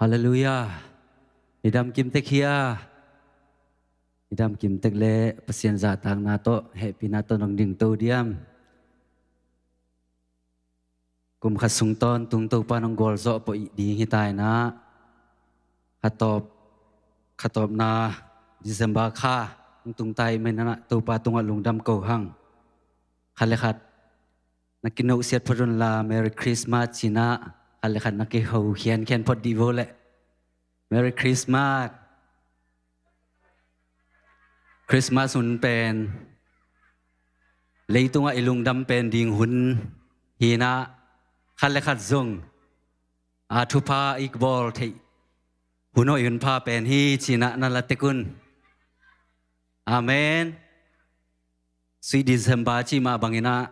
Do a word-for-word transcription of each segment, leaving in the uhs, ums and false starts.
Halleluiah. I dam kim tek hia? I dam kim tek leh Pasian zahtakna tawh, hehpihna tawh nong dingto diam? Kum khat sung tawntung Topa nong gualzawh pawh i ding hi ta in ah, khatawp, khatawpna December kha hong tung ta ahih manin ah Topa tungah lungdam ko hang. Khat le khat na kinohsiat phot un la, Merry Christmas ci in ah, khat le khat na kiho khiankhian phot dih vo leh. Merry Christmas. Christmas hun pen leitungah i lungdam pen ding hun hi in ah, khat le khat zong a thupha i bawl theih hun hoih hun pha pen hi ci in ah na la tek un. Amen. Sweet December cih mah bangin ah,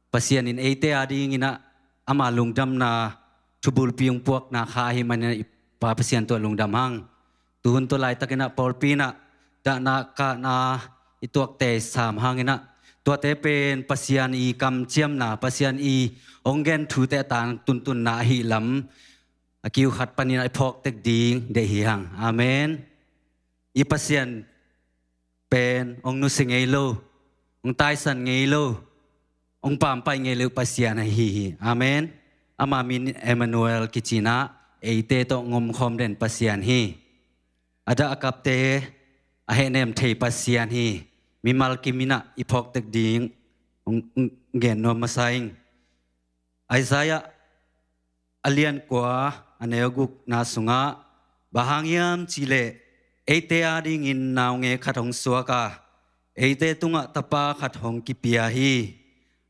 Pasian in eite adingin ah ama lungdamna thubulpi hong puakna kha ahih manin ah i Pa Pasian tungah lungdam hang. Tuhun tua laitakin ah pawlpi in ah dahna kahna i tuakte sam hangin ah, tuate pen Pasian i kamciamna, Pasian i hong gen thute a tang tuntunna ahih lam a kiu khat panin ah i phawk tek ding deih hi hang. Amen. I Pasian pen hong nusia ngei lo, hong taisan ngei lo, hong pampaih ngei lo Pasian ahi hi. Amen. Ama min Emmanuel kici in ah, eite tawh ngomkhawm den Pasian hi. A dah a kapte a hehnem thei Pasian hi. Mimal kim in ah i phawk tek ding hong, hong gen nuam masa ing. Isaiah a lian kua, a neu gukna sungah, bang hang hiam cih leh eite adingin naungek khat hong suak a, eite tungah tapa khat hong kipia hi.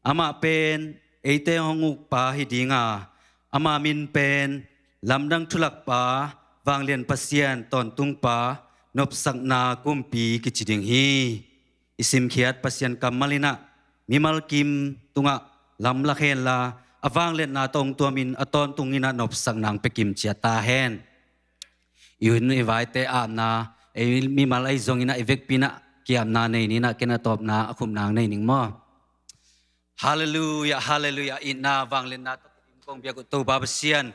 Amah pen eite hong ukpa hi ding a, ama min pen Lamdang Thulakpa, Vanglian Pasian, Tawntungpa, Nopsakna Kumpi kici ding hi. I simkhiat Pasian kammal in ah, mimal kim tungah lamlak hen la, a vangliatna tawh hong tuamin a tawntungin ah nopsakna hong pia kimciat ta hen. I hun i vaite apna, ei mimal ahi zongin ah i vekpi in ah ki-apna nei ni in ah, ken a tawpna a khupna hong nei ning maw. Halleluiah, halleluiah. Itna vangliatna tawh kidim kong biak uh Topa Pasian,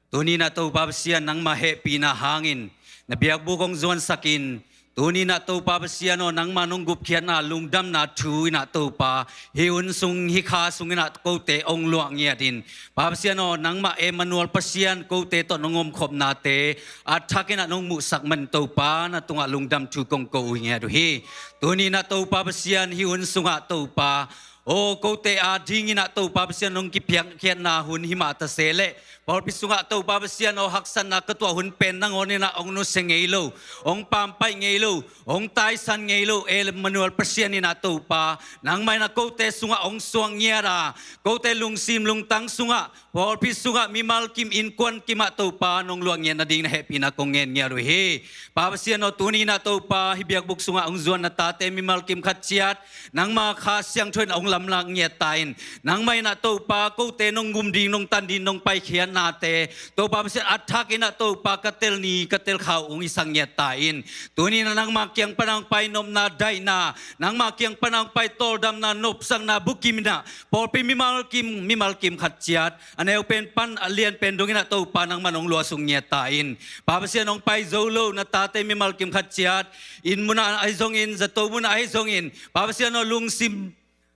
tuni in ah Topa Pasian, nangmah hehpihna hangin na biakbuk hong zuansak in, tuni in ah Topa Pasian aw, nangmah nong gupkhiatna lungdamna thu in ah Topa, hih hun sung, hih kha sungin ah kote hong luah ngiat in, Pa Pasian aw, nangmah Emmanuel Pasian, kote tawh nong omkhopnate a thakin ah nong muhsak man Topa, na tungah lungdam thu kong ko uh ngiat uh hi. Tuni in ah Topa Pasian, hih hun sungah Topa, aw, kote adingin ah Topa Pasian nong kiphiatkhiatna hun hi mah ta se leh, pawlpi sungah Topa Pasian aw, haksatna ka tuah hun pen nangawn in ah hong nusia ngei lo, hong pampaih ngei lo, hong taisan ngei lo Emmanuel Pasian in ah Topa, nangmah in ah kote sungah hong suak ngiat a, kote lungsim lungtang sungah, pawlpi sungah, mimal kim, innkuan kimah Topa nong luah ngiat nading na hehpihna kong ngen ngiat uh hi. Pa Pasian aw, tuni in ah Topa, hih biakbuk sungah hong zuan na tate mimal kim khat ciat, nangmah Kha Siangtho in hong lamlak ngiat ta in, nangmah in ah Topa, kote nong gum ding, nong tan ding, nong paikhiatnate, Topa Pasian, a thakin ah Topa, ka tel ni, ka tel kha uh hong hisak ngiat ta in, tuni in ah nangmah kiang pan hong pai nopna, daihna, nangmah kiang pan hong pai tawldamna, nopsakna bukim in ah, pawlpi mimal kim, mimal kim khat ciat, a neu pen pan a lian pen dongin ah Topa, nangmah nong luahsuk ngiat ta in, Pa Pasian, hong pai zo lo na tate mimal kim khat ciat, inn munah ahi zongin, zato munah ahi zongin, Pa Pasian aw, lungsim,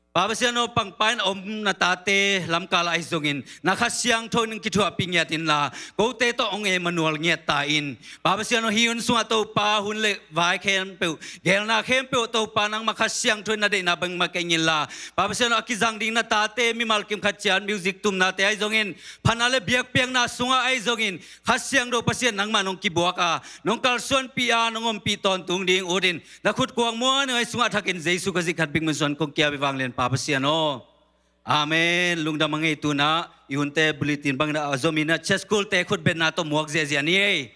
Pa Pasian aw, pangpa in om na tate lamkal ah ahi zongin, na Kha Siangtho in hong kithuahpih ngiat inla, kote tawh hong Emmanuel ngiat ta in, Pa Pasian aw, hih hun sungah Topa, hun le vai khempeuh, geelna khempeuh Topa, nangmah Kha Siangtho in na deihna bangmah keng inla, Pa Pasian aw, a kizang ding na tate mimal kim khat ciat, music tumnate ahi zongin, phatna le biakpiakna sungah ahi zongin, Kha Siangtho Pasian, nangmah nong kibuak a, nong kalsuanpih a, nong ompih tawntung ding ut in, na khut kuang muanhuai sungah thakin Jesu Khazih khat bik min suang kong ki-ap hi, vanglian Pa Pasian aw. Amen. Lungdam a ngei. Tu in ah i hunte bulletin bangin ah a zomin ah church kulte khutbetna tawh muak ziahziah ni ei.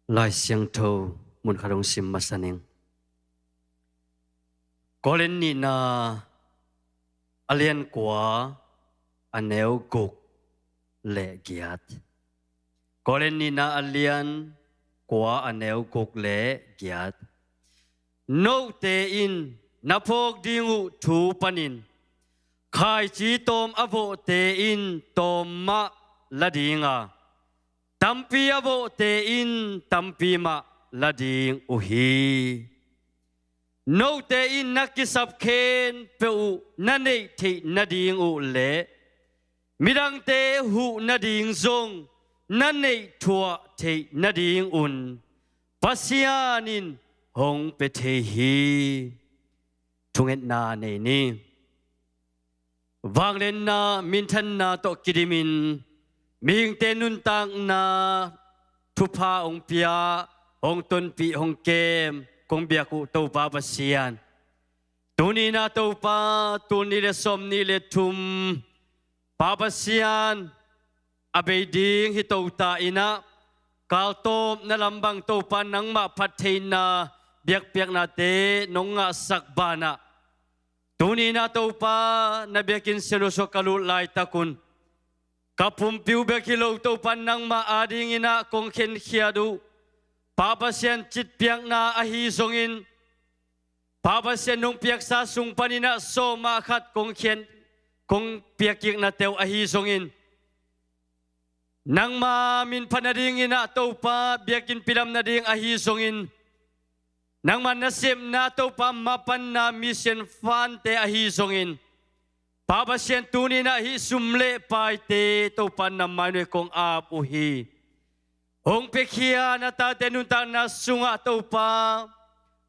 Lai Siangtho mun khat hong sim masa ning. Korin nihna a lian kua a neu guk le giat. Korin nihna a lian kua a neu guk le giat. Note in na phawk ding uh thu panin khaici tawm a vawhte in tawm mah la ding a, tampi a vawhte in tampi mah la ding uh hi. Note in na kisap khempeuh uh na neih theih nading uh le midangte huh nading zong na neih thuah theih nadingun Pasian in hong pia thei hi. Thungetna nei ni. Vangliatna minthanna tawh kidimin mihingte nuntakna thupha hong pia, hong tonpih, hong kem kong biak uh Topa Pasian, tuni-in ah Topa, tul nih le sawm nih le thum Pa Pasian a bei ding hi to ta in ah, kaltawpna lam bang Topa nangmah phattheihna biakpiaknate nong ngahsak banah, tuni-in ah Topa, na biakinn siangtho sungah ka lut laitakun ka pumpi uh bek hi lo Topa, nangmah adingin ah kong khenkhiat uh Pa Pasian citpiakna ahi zongin, Pa Pasian nong piaksa sung panin ah sawm ah khat kong khian, kong piakkiknate uh ahi zongin, nangma min phat nadingin ah Topa, biakinn pilna ding ahi zongin, nangma nasepna Topa, mapanna mission fund-te ahi zongin, Pa Pasian, tuni-in ah hih sum le paite Topa, na mai nuai kong ap uh hi. Hong piakhia na tate nuntakna sungah Topa,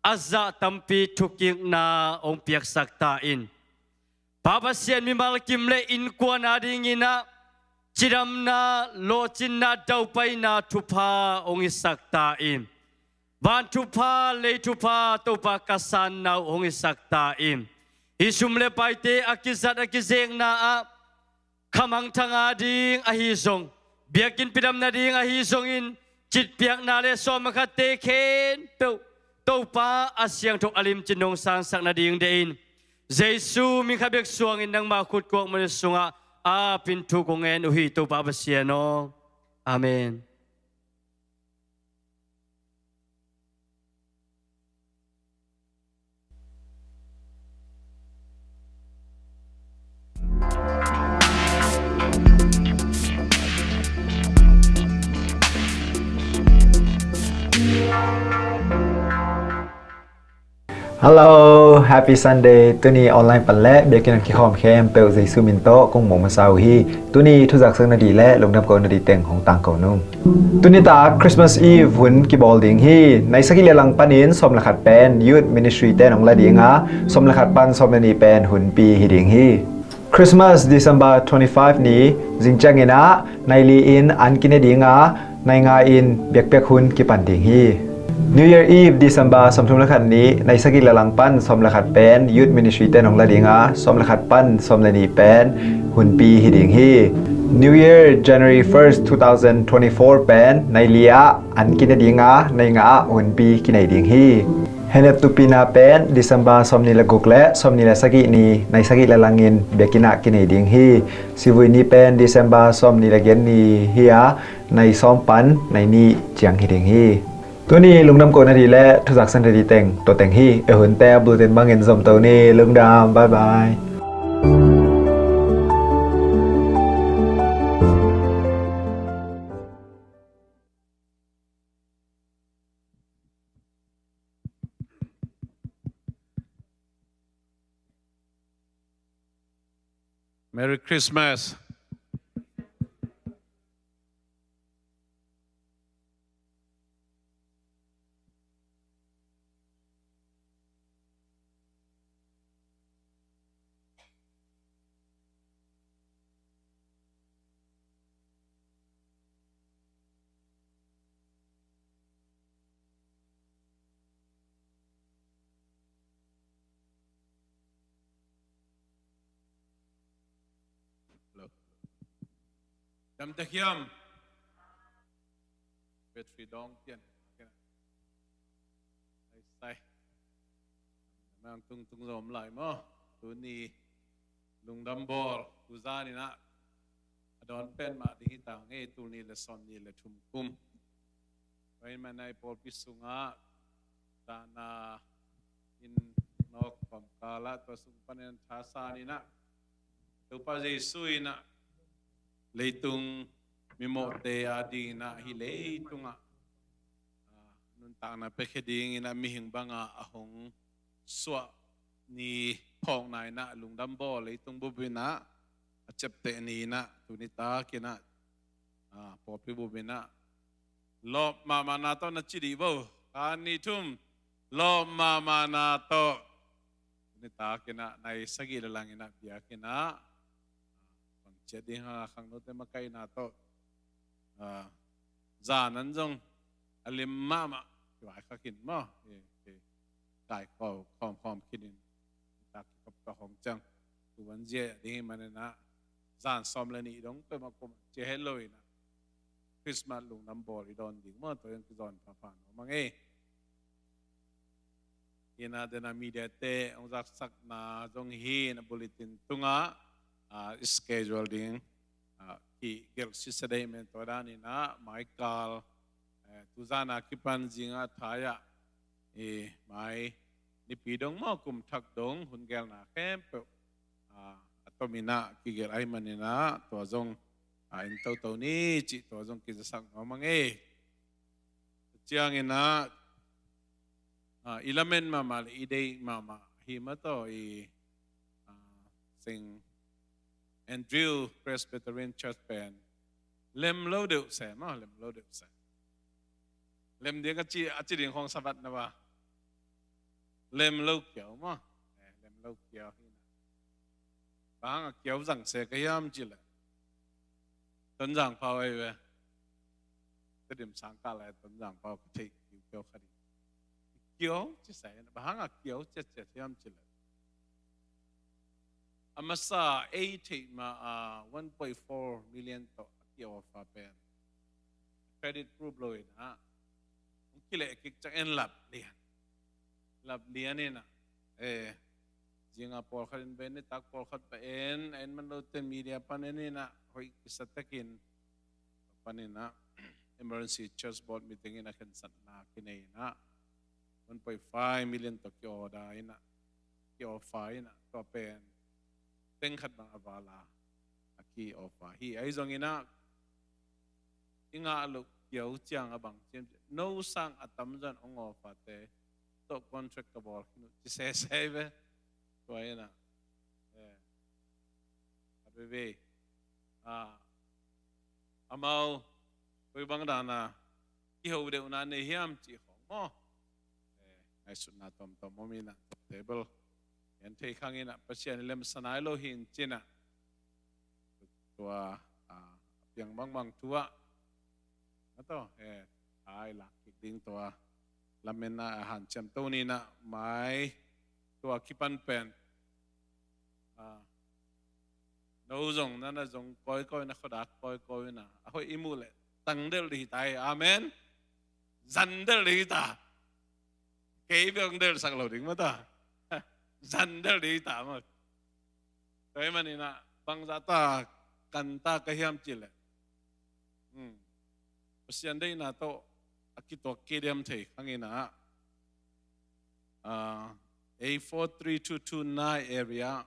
a zah tampi thukikna hong piaksak ta in. Pa Pasian, mimal kim le innkuan adingin ah cidamna, lawhcinna, daupaina thupha hong hisak ta in. Van thupha, lei thupha Topa, ka sanna uh hong hisak ta in. Hih sum le paite a kizat a kizekna ah khamangthang ading ahi zong, biakinn pilna ding ahi zongin, citpiakna le sawm ah khatte khempeuh Topa, a siangtho a limci nong sangsak nading deih in, Jesu min khat bek suangin nangma khut kuakmuan sungah apin thu kong ngen uh hi, Topa Pasian aw. Amen. Hello, Happy Sunday. Tuni online pan le biakinn ah kikhawm khempeuh Jesu min tawh kong muang masa uh hi. Tuni thuzaksak nading le lungdam ko nading teng hong tangko nung. Tuni ta Christmas Eve hun kibawl ding hi. Nai sagih le lang panin sawm le khat pen Youth Ministry-te in hong la ding a, sawm le khat pan sawm le nih pen hunpi hi ding hi. Christmas December twenty-five ni zing ciangin ah nai li in an kine ding a, nai nga in biakpiak hun kipan ding hi. New Year Eve December sawmthum le khat ni nai sagih le lang pan sawm le khat pen Youth Ministry-te in hong la ding a, sawm le khat pan sawm le nih pen hunpi hi ding hi. New Year January first, two thousand twenty-four pen nai li ah an kine ding a, nai nga ah hunpi kinei ding hi. Hehnem tupina pen December sawmnih le guk le sawmnih le sagih ni nai sagih le langin biakinn ah kinei ding hi. Sivui ni pen December sawmnih le giat ni hi a, nai sawm pan nai nih ciang hi ding hi. Tuni lungdam ko nading le thuzaksak nading teng tua teng hi. E hunte bulletin bangin zom to ni. Lungdam, bye bye. Merry Christmas. Hello. Dam ta hiam? Battery dawng pian. Tai. Mang tung tung zom lai maw. Tuni lungdam bawl, tu zan in ah a dawn pen mah ding hi ta ngei, tul nih le sawm nih le thum kum. Tua ahih manin ah i pawlpi sungah dahna in nawk kawmkal ah tua sung panin thasan in ah Topa Jesu in ah leitung mimawhte ading in ah hih leitungah, ah, nuntakna piakhia ding in ah mihing bangah a hong suah ni phawkna in ah lungdam bawl, leitung bup in ah a ciapteh ni in ah tuni tak in ah, ah, pawlpi bup in ah lawp mahmahna tawh na ci dih bo. Khan nih thum, lawp mahmahna tawh. Tuni tak in ah nai sagih le lang in ah biakinn ah, ah, bang ciat ding hang a khangnote makaihna tawh, ah, zan an zong a lim mahmah, kivaikha khin maw. Eh, eh. Kai khawm khawm khin in tak kikop ka hong ciang. Tu van zia ding hi manin ah zan sawm le nih dong peuhmah kum ciah het lo in ah Christmas lungdam bawl i dawn ding maw, tua in kizawn phapha nuam a ngei. Hi in ah den a media te hong zaksakna zong hi in ah bulletin tungah, ah, schedule ding, ah, kigelh sitset ahih manin tua dan in ah maikal, eh, tu zan a kipan zing a thai ah i mai nipi dong maw, kum thak dong hun gelhna khempeuh, ah, a tom in ah kigelh ahih manin ah tua zong, ah, en toto ni cih tua zong kizasak nuam a ngei. Tua ciangin ah, ah, i lamen mahmah le i deih mahmah hi mah tawh i, ah, Saint Andrew Presbyterian Church pen lem lo deuh se maw, lem lo deuh se. Lem ding a ci, a ci ding khawng sabat na ba. Lem lo kiau maw. Eh, lem lo kiau hi na. Bang hang a kiau zang se ka hiam ci leh Tonzang pau ahi ve. Tedim sang kah lai Tonzang pau ka theih kiau khat hi. Kiau ci se hi na. Bang hang a kiau ciatciat hiam ci leh a masa ei theih ma a one point four million tawh a ki-offer pen credit proof lo in ah hong kileh kik ciang en lap lian. Lap lian in ah, eh, zing a pawlkhat in ben, nitak pawlkhat pa en, en man lo ten media pan en in ah hoih kisa takin pan in ah emergency church board meeting in ah khensatna kinei in ah one point five million tawh ki-order in ah, ki-offer in ah, tua pen teng khat bang a val a ki-offer hi. Ahi zongin ah i ngah loh kiau ciang a bang ciam, no sang a tamzaw in hong offer te tawh contract ka bawl khin uh ci sese hi ve. Tua in ah, eh, a veve, ah, amau koi bang dan a kiho deuhna nei hiam cih khawng maw. Eh, ngaihsutna tawmtawm om in ah table en thei khang in ah Pasian i lemsa nai lo hi in ci in ah tua, ah, a piang bangbang thu ah na tawh, eh, ai lak kik ding tua lamen a hanciam to ni in ah mai tua kipan pen, ah, no zong na na zong kawikawi na, khuadak kawikawi na, a hoih i muh leh tangdelh ding hi ta hi. Amen. Zandelh ding hi ta. Kei bek hong delhsak lo ding mah ta. Zandelh ding hi ta mah. Tua ahih manin ah bangzah ta kan ta ka hiam cih leh, hmm, Pasian deihna tawh a kituak kidiam thei khang in ah, ah, A four three two two nine area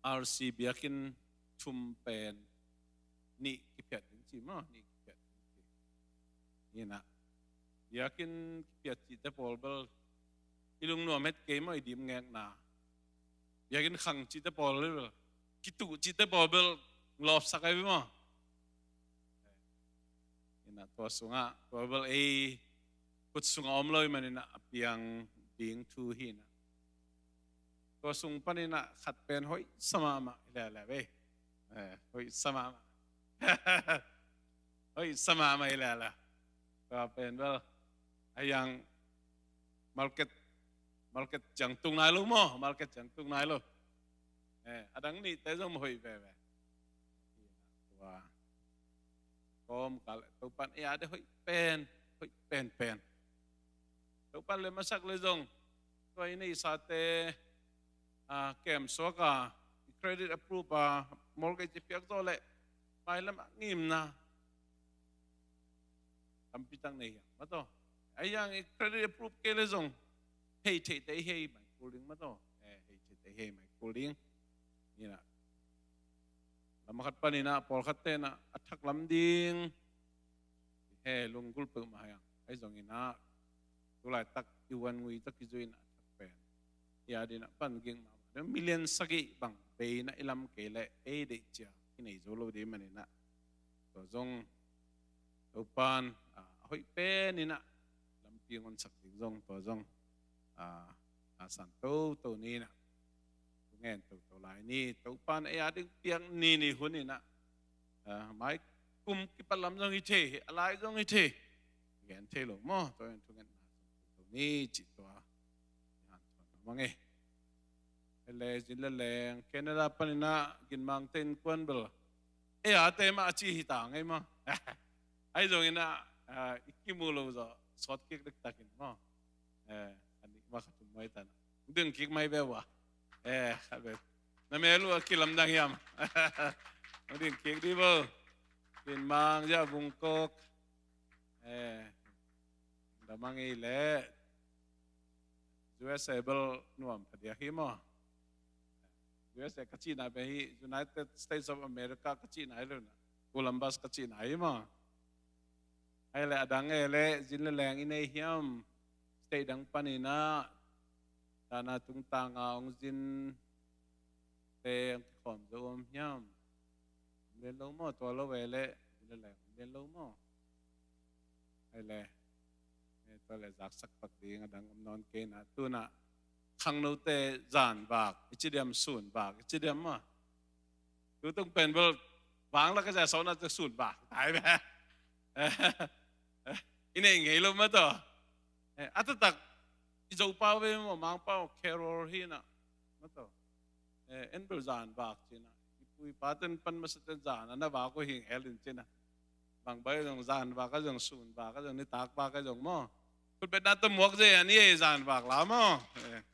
R C biakinn thum pen nih kiphiat ding ci maw, nih kiphiat ding ci. Hi na, biakinn kiphiat cihte pawl bel i lungnuam het kei maw, i dim ngekna. Biakinn khang cihte pawl bel, kituh cihte pawl bel lawpsak ahi maw. Hi na, tua sungah tua bel ei khut sungah om lo ahih manin ah a piang ding thu hi na. Tua sung panin ah khat pen hoih sa mahmah hi lele ve. Eh, hoih sa mahmah. Hoih sa mahmah hi lele. Tua pen bel a yang market, market ciang tung nai lo maw, market ciang tung nai lo. Eh, a dang nihte zong hoih veve. Tua kawmkal Topa'n ei a ding hoih pen, hoih penpen Topan le masak le zong tua i neihsate, ah, kem suak a, i credit approve a, mortgage i piak zawh leh mailam a ngimna tampi tak nei hiam maw taw. Ahi hang i credit approve kei le zong hei theihte i hei mai kul ding maw taw. Eh, hei theihte i hei mai kul ding. Inah lam khat paninah pawlkhat tenah a thak lam ding he lunggulh peuhmah hiang. Ahi zonginah tulaitak i uan ngui tawh kizuinah a thak pen i adinah pan ging mahmah. Million sagih bang beina i lam kei leh ei deih cia i nei zo lo ding maninah tua zong Topan, ah, a hoih peninah lampi ngonsak ding zong tua zong, ah, a san toto ninah thungen toto lai ni. Topan ei a ding piak ni ni huninah, ah, mai kum kipat lam zong hi thei, a lai zong hi thei. Gen thei lo maw? Tua in thungetna toto ni cih tua i hanthawn lamang e. Ele zin le leng Canada paninah ginmangte innkuan bel ei a te mah a ci hi ta ngei maw? Ahi zonginah, ah, i kimu lo zawh sawt kik dektakin maw? Eh, a nih mah khat um mai tanah hong ding kik mai ve ua. Eh, khat ve. Na mel uh a kilamdang hiam? Hong ding kik dih bo. Ginmang ziah Vungkok. Eh, damang i leh U S A bel nuam phadiak hi maw? U S A ka cihna pen hi, United States of America ka cihna hi lo na, Columbus ka cihna hi maw? Ahi leh a dang e leh zin le leng i nei hiam? State dang paninah dahna tungtanga hong zin te hong kikhawm zo om hiam? Om lian lo maw? Tua lo e leh zin le leng om lian lo maw? Ahi leh, eh, tua leh zaksak pak ding a dang om nawn kei na. Tunah khangnote zanvak i ci diam, sunvak i ci diam maw? Tutung pen bel vanglak a zia sawtna te sunvak tai be. I neih ngei lo maw taw. Eh, a taktak i Zopau ve maw, Mangpau Carol hinah maw taw. Eh, en bel zanvak cinah i pu i paten pan masaten zan a na vak uh hing hel in cinah. Bang bai zong zanvak a zong sunvak a zong nitakvak a zong maw, khutbetna tawh muak zei a ni ei zanvak la maw? Eh.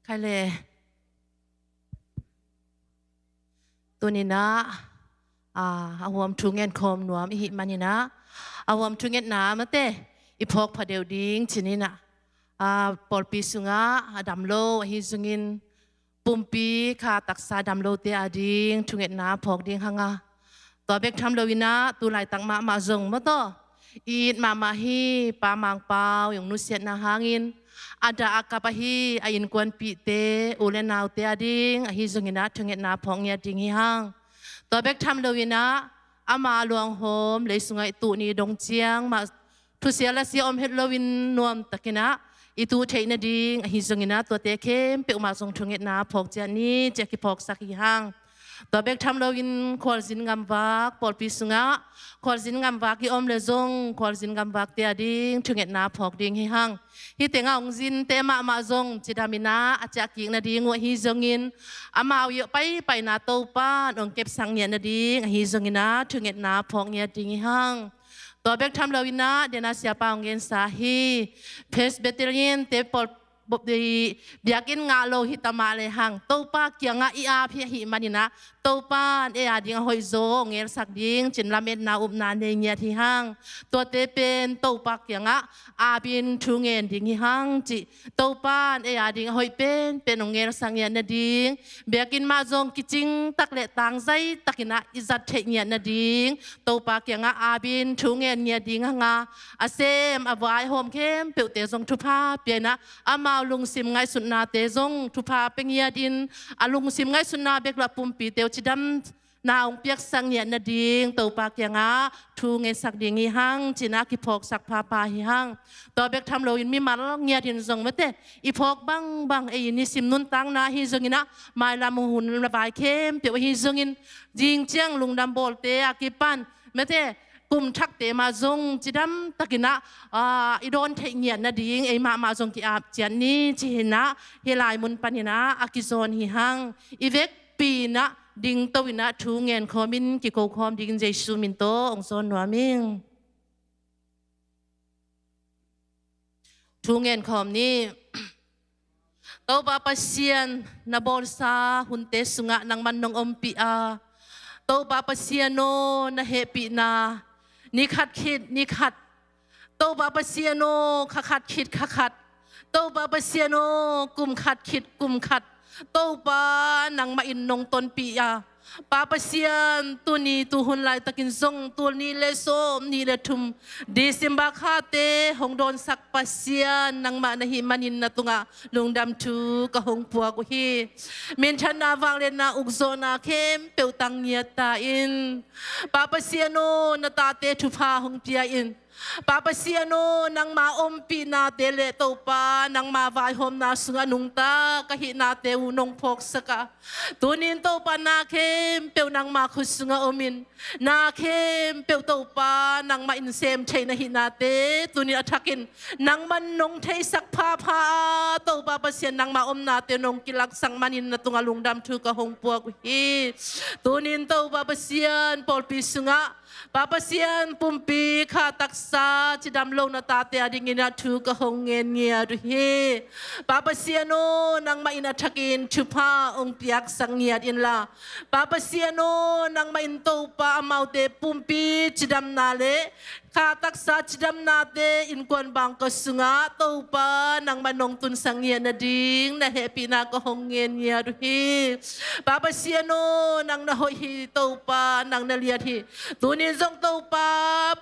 Khaile. Tuninah a huam thu ngen khawm nuam i hih maninah a huam thu ngetna mate i phawk pha deuh ding cininah a pawlpi sungah a dam lo ahi zongin pumpi kha taksa dam lote a ding thu ngetna phawk ding hanga. Tua bek tham loinah tu laitak mahmah zong mawtaw i it mahmah hi. Pa Mangpau i hong nusiatna hangin a dah a kap ahi a innkuanpihte u le naute a ding ahi zonginah thu ngetna phawk ngiat ding hi hang. Tua bek tham loinah ama luanghawm lei sungah i tuh ni dong ciang mah thusia lasia om het loin nuamtakinah i tuh theih nading ahi zonginah tuate khempeuh mah zong thu ngetna phawk ciat ni ci a kiphawksak hi hang. Tua bek tham loin khualzin ngamvak pawlpi sungah khualzin ngamvak i om le zong khualzin ngamvakte a ding thu ngetna phawk ding hi hang. Hih tengah hong zinte mahmah zong cidaminah a ciahkik nading uh ahi zongin amau i paipaina Topan hong kepsak ngiat nading ahi zonginah thu ngetna phawk ngiat ding hi hang. Tua bek tham loinah dena siapa hong gensa hi. Presbyterian te pawl biakinn ngah lo hi tamah le hang Topa kiangah i ap hi ahih maninah Topan ei a ding a hoih zaw hong ngelsak ding cin lametna upna nei ngiat hi hang. Tuate pen Topa kiangah apin thu ngen ding hi hang cih Topan ei a ding a hoih penpen hong ngelsak ngiat nading biakinn mah zong kicing tak le tangzai takinah i zat theih ngiat nading Topa kiangah apin thu ngen ngiat ding hanga a sem a vai hawm khempeuhte zong thupha piainah amau lungsim ngaihsutnate zong thupha pia ngiatin a lungsim ngaihsutna bek lah pumpite uh cidam na hong piaksak ngiat nading Topa kiangah thu ngensak ding hi hang cinah kiphawksak phapha hi hang. Tua bek tham loin mimal ngiatin zong mate i phawk bangbang ei nisim nuntakna ahi zonginah mailam hun lavai khempeuh ahi zongin zing ciang lungdam bawlte a kipan mate kum thakte mah zong cidam takinah i dawn theih ngiat nading ei mahmah zong ki-ap ciat ni cihinah hih lai mun paninah a kizawn hi hang. I vek pinah dingto inah thu ngen khawmin kiko khawm dingin Jesu min tawh hong zawn nuam ing. Thu ngen khawm ni. Topa Pasian na bawlsa hunte sungah nangman nong ompih a Topa Pasian aw na hehpihna ni khat khit ni khat Topa Pasian aw kha khat khit kha khat Topa Pasian aw kum khat khit kum khat Topa nangmah in nong tonpih a Pa Pasian tuni tuhun laitakin zong tul nih le sawm nih le thum December khate hong dawnsak Pasian nangmah na hih manin na tungah lungdam thu ka hong puak uh hi. Minthanna vangliatna ukzawhna khempeuh tang ngiat ta in Pa Pasian aw na tate thupha hong pia in Pa Pasian aw nangma ompihnate le Topa nangma vaihawmna sungah nungta ka hihnate uh nong phawksak a tunin Topa na khempeuh nangma khut sungah omin na khempeuh Topa nangmah in sem thei na hihnate tunin a thakin nangman nong theisak phapha a Topa Pasian nangma omnate nong kilaksak manin na tungah lungdam thu ka hong puak uh hi. Tunin Topa Pasian pawlpi sungah Pa Pasian pumpi kha taksa cidam lo na tate a dingin a thu ka hong ngen ngiat uh hi. Pa Pasian aw nangmah in a thakin thupha hong piaksak ngiat inla Pa Pasian aw nangmah in Topa amaute pumpi cidamna le kha taksa cidamnate innkuan bangkua sungah Topa nangmah nong tunsak ngiat nading na hehpihna ka hong ngen ngiat uh hi. Pa Pasian aw nang na hoih hi Topa nang na liat hi. Tunin zong Topa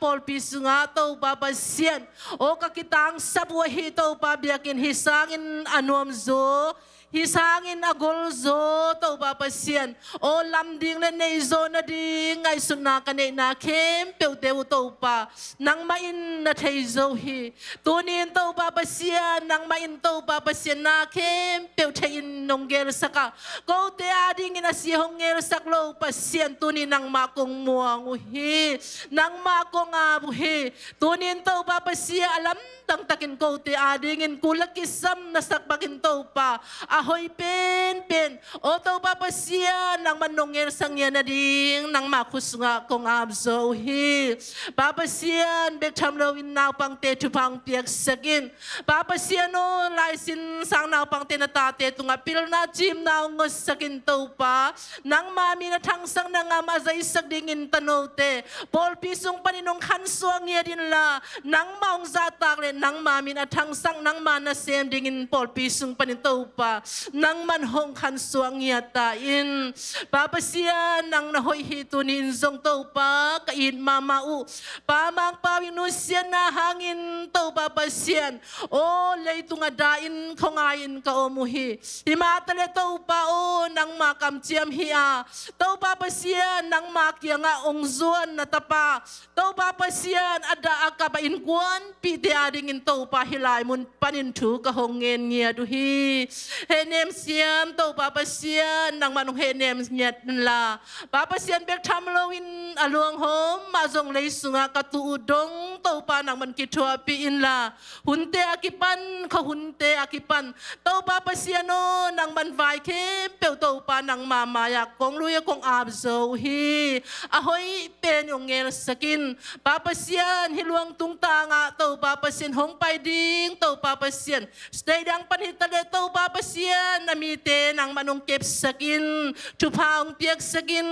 pawlpi sungah Topa Pasian aw ka kitangsap uh ahi Topa biakinn hi sangin a nuamzaw hi sangin a golzaw Topa Pasian aw lamding le neizaw nading ngaihsutna ka neihna khempeuhte uh Topa nangmah in na thei zo hi. Tunin Topa Pasian nangmah in Topa Pasian na khempeuh thei in nong gelsak a kote a dingin a si hong gelsak lo Pasian tunin nangmah kong muang uh hi. Nangmah kong ap uh hi. Tunin Topa Pasian a lamdang takin kote a dingin kul a kisam na sak bakin Topa a hoih penpen. Aw Topa Pasian, nangman nong ngelsak ngiat nading nangma khut sungah kong ap zaw uh hi. Pa Pasian, bek tham loin naupangte thupha hong piaksak in. Pa Pasian aw, laisin sang naupangte na tate tungah pilna cimna hong ngotsak in Topa. Nangma min a thangsak, na ngam a zaisak dingin tanote pawlpi sung panin hong khansuah ngiat inla, nangma hong zahtak leh nangma min a thangsak, nangma nasem dingin pawlpi sung panin Topa, nangman hong khansuah ngiat ta in. Pa Pasian, nang na hoih hi. Tuni-in zong Topa, ka it mahmah uh. Pa Mang Pau ii nusiatna hangin Topa Pasian, aw leitung a da-in khuangai-in ka om uh hi. Hi mah taleh Topa aw, nangma kamciam hi a, Topa Pasian, nangma kiangah hong zuan na tapa, Topa Pasian, a dah a kap a innkuanpihte adingin Topa, hih lai mun panin thu ka hong ngen ngiat uh hi. Hehnem siam Topa Pasian, nangman hong hehnem ngiat inla, Pa Pasian, bek tham loin a luanghawm mah zong lei sungah ka tuh uh dong Topa, nangman kithuahpih inla, hunte a kipan, khuahunte a kipan Topa Pasian aw, nangman vai khempeuh Topa, nangma mai-ah kong lui-ah kong ap zaw uh hi. A hoih pen hong ngelsak in. Pa Pasian, hih luang tungtangah Topa Pasian, hong pai ding Topa Pasian, state dang pan hi taleh Topa Pasian, na mite nangman hong kepsak in. Thupha hong piaksak in.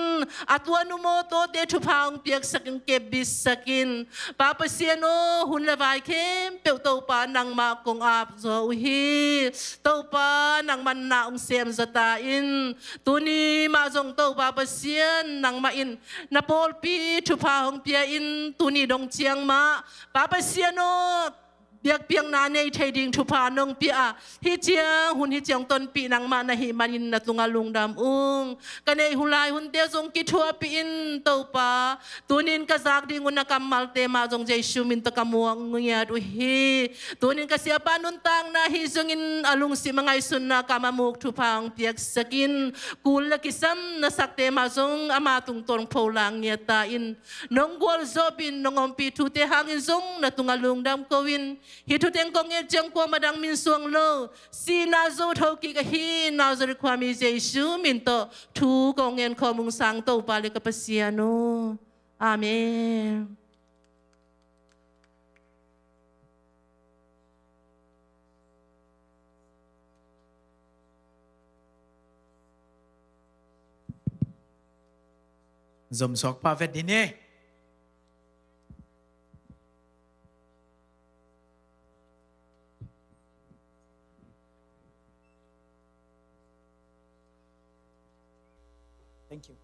A tuan uh mawtawte thupha hong piaksak in, kepbitsak in. Pa Pasian aw, hun le vai khempeuh Topa, nangmah kong ap zaw uh hi. Topa, nangman na hong sem zaw ta in. Tuni mah zong Topa Pasian, nangmah in na pawlpi thupha hong pia in. Tuni dong ciang mah, Pa Pasian aw, biakpiakna nei thei ding thupha nong pia a, hih ciang hun, hih ciang tonpih nangmah na hih manin na tungah lungdam ung. Ka neih hun lai hunte zong kithuahpih in Topa. Tuni-in ka zak ding uh na kammalte mah zong Jesu min tawh ka muak ngiat uh hi. Tuni-in ka siapa nuntakna hi zongin a lungsim a ngaihsutna kam a muk thupha hong piaksak in. Kul le kisam na sakte mah zong ama tungtawn pholak ngiat ta in. Nong gualzawhpih in, nong ompih thute hangin zong na tungah lungdam ko in. Hih thuteng kong nget ciang kuamah dang min suang lo, sihna zo thokik ahi Nazareth khuami Jesu min tawh thu kong ngen khawm ung, sang Topa le ka Pasian aw. Amen. Zomsuak pa vet dih ni. Thank you.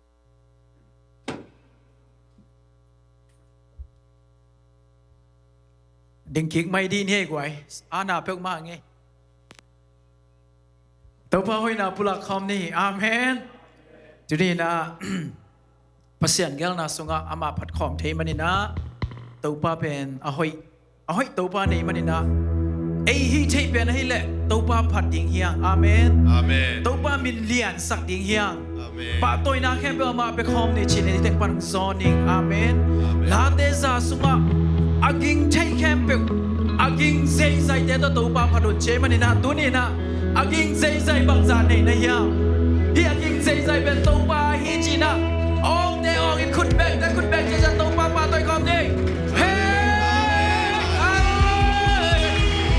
Ding kik mai dih ni ei guai. Ana peuhmah ngei. Topa hoihna pulak khawm ni. Amen. Tuni-in ah Pasian gelna sungah amah phat khawm thei manin ah, Topa pen a hoih, a hoih Topa nei manin ah, ei hih theih pen ahih leh Topa phat ding hi hang. Amen. Amen. Topa min liansak ding hi hang. Amen. Pahtawina khempeuh amah pia khawm ni ci-in ei teng pan zaw ning. Amen. Amen. Late za sungah a ging theih khempeuh, a ging zeizaite tawh Topa phat un ci ei manin ah, tuni-in ah a ging zeizai bangzah nei na hiam? Hih a ging zeizai pen Topa hi ci-in ah, awngte awng in, khut bengte khut beng, zeizai Topa pahtawi khawm ding. Hey!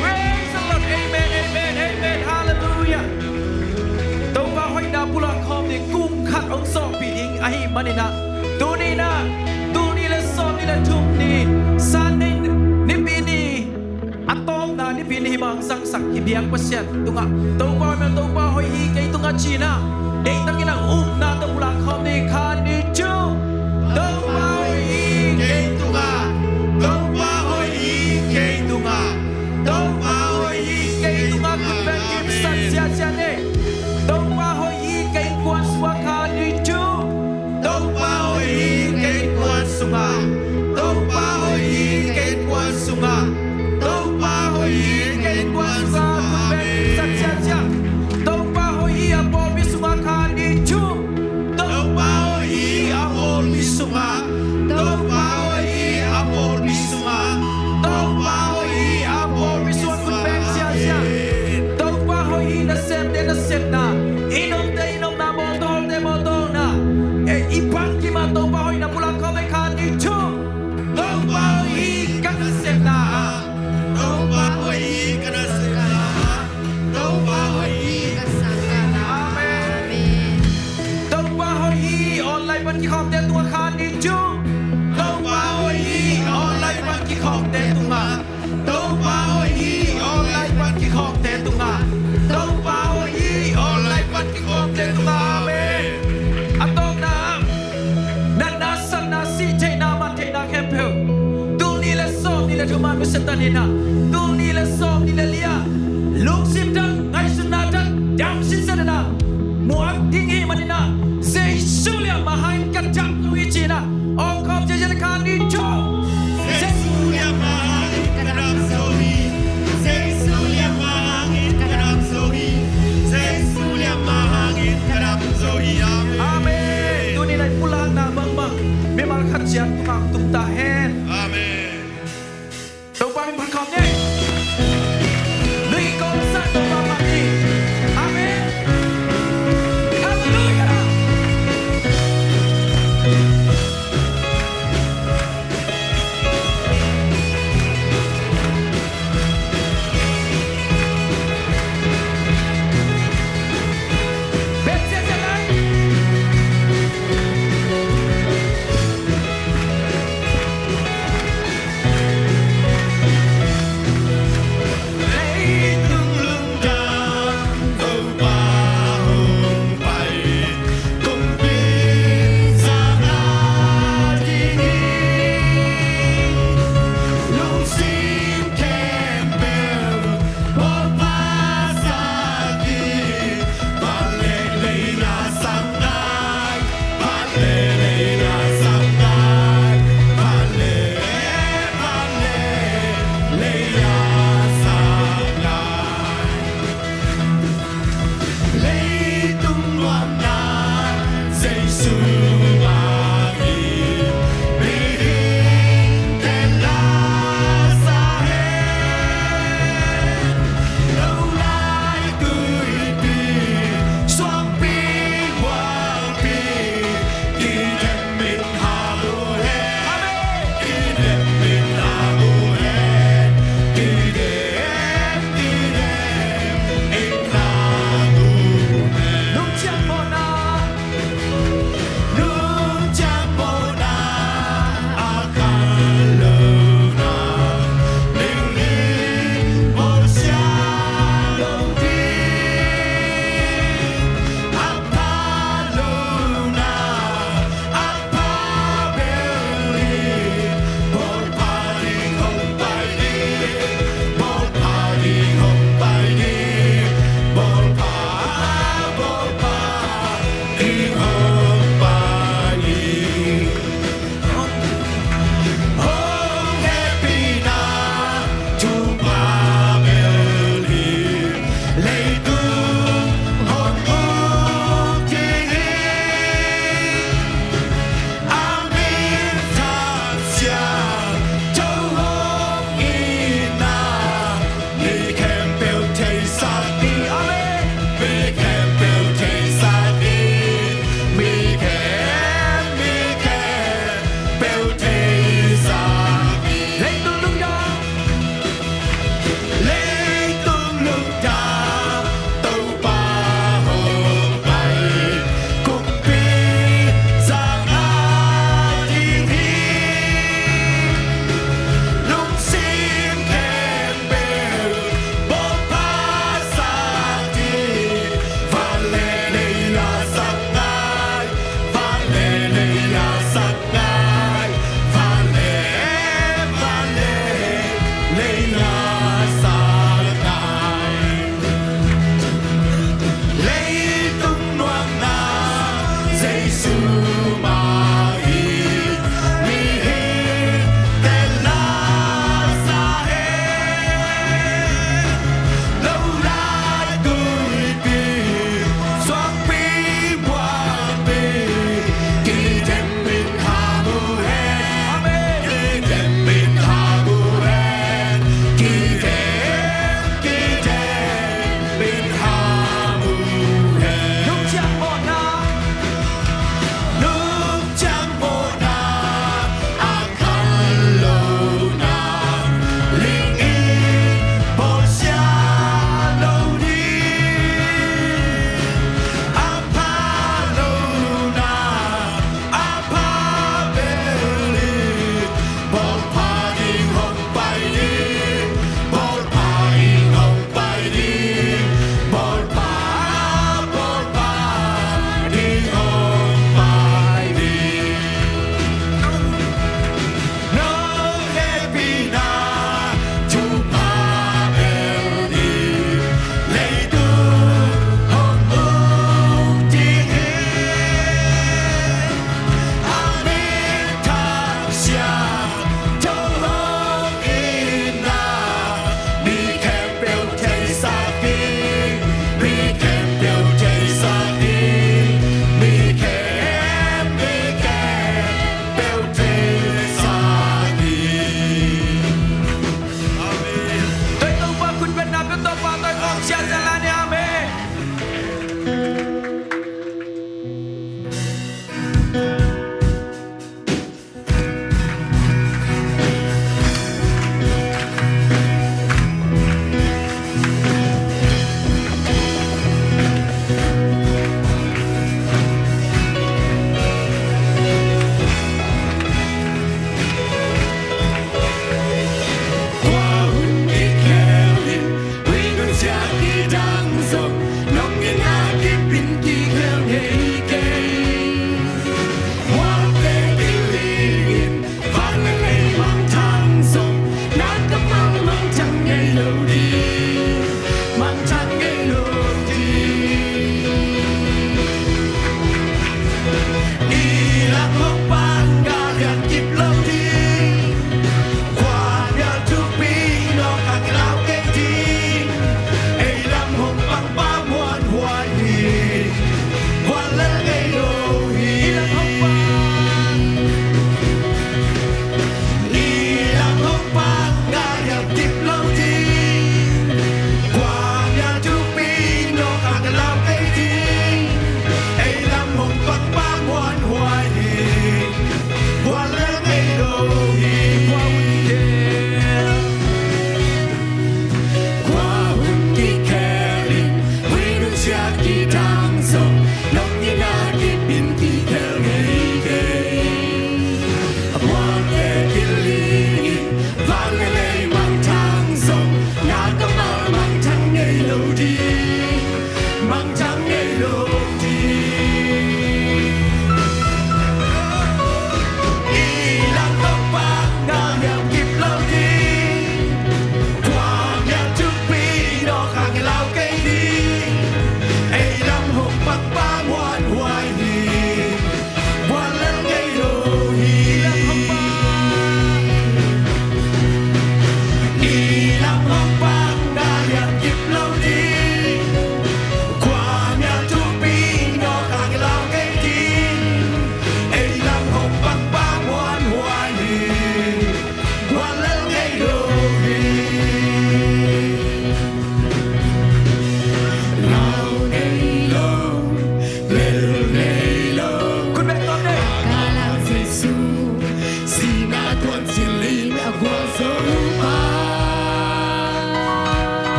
Praise the Lord. Amen, amen, amen. Hallelujah. Topa hoihna pulak khawm ding, kum khat hong sawhpih ding ahih manin ah, tuni-in ah, tul nih le sawmnih le thum ni, Sunday Nipi ni, a tawpna Nipi ni hih bang zangsak hih biak Pasian tungah Topa hoih, Topa hoih hi kei tungah ci-in ah, deihtakin a upna tawh pulak khawm ni. Khat, nih, thum. Topa hoih hi kei tungah. Topa hoih hi kei tungah. Topa hoih hi kei tungah. Khut beng kim sat siasia ni. Topa hoih hi kei innkuan sungah. Khat, nih, thum. Topa hoih hi kei innkuan sungah. Topa hoih hi kei innkuan sungah. Topa hoih hi kei innkuan sungah. Khut beng kim sat siasia. Topa hoih hi a pawlpi sungah. Khat, nih, thum. Taninah, tul nih le sawm nih le li-ah lungsim tang, ngaihsutna tang dam sinsatna muak ding hih maninah, Jesu liamma hangin ka dam zo hi cinah, awngkhawm ciaciat khan ni tho. Jesu liamma hangin ka dam zo hi. Jesu liamma hangin ka dam zo hi. Jesu liamma hangin ka dam zo hi. Amen. Amen. Tuni nai pulakna bangbang mimal khat ciat tungah tung ta hen. Amen. Topa min phat khawm ni.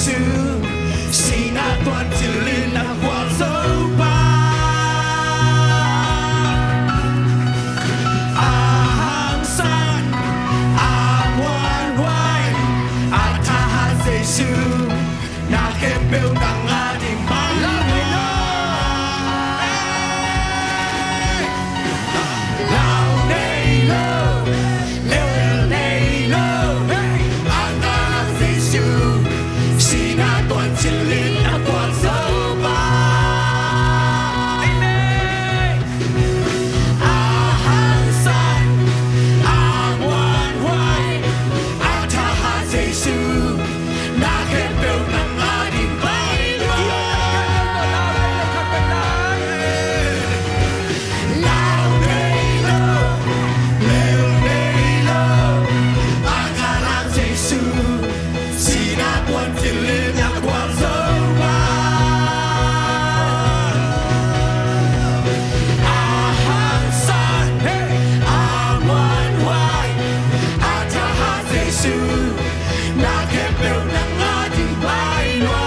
Jesu, sinah tuan cil in a gualzo pa, a hangsan, a muanhuai, a thahat Jesu, na khempeuh nang a ding mah hi lo. Lau nei lo, lel nei lo, a thahat Jesu, sinah tuan cil in a gualzo pa. Amen. A hangsan, a muanhuai, a thahat Jesu, na khempeuh nang a ding mah hi lo. Lau nei lo, lel nei lo, a thahat Jesu, sinah tuan cil in a gualzo pa. A hangsan, a muanhuai, a thahat Jesu, na khempeuh nang a ding mah hi lo.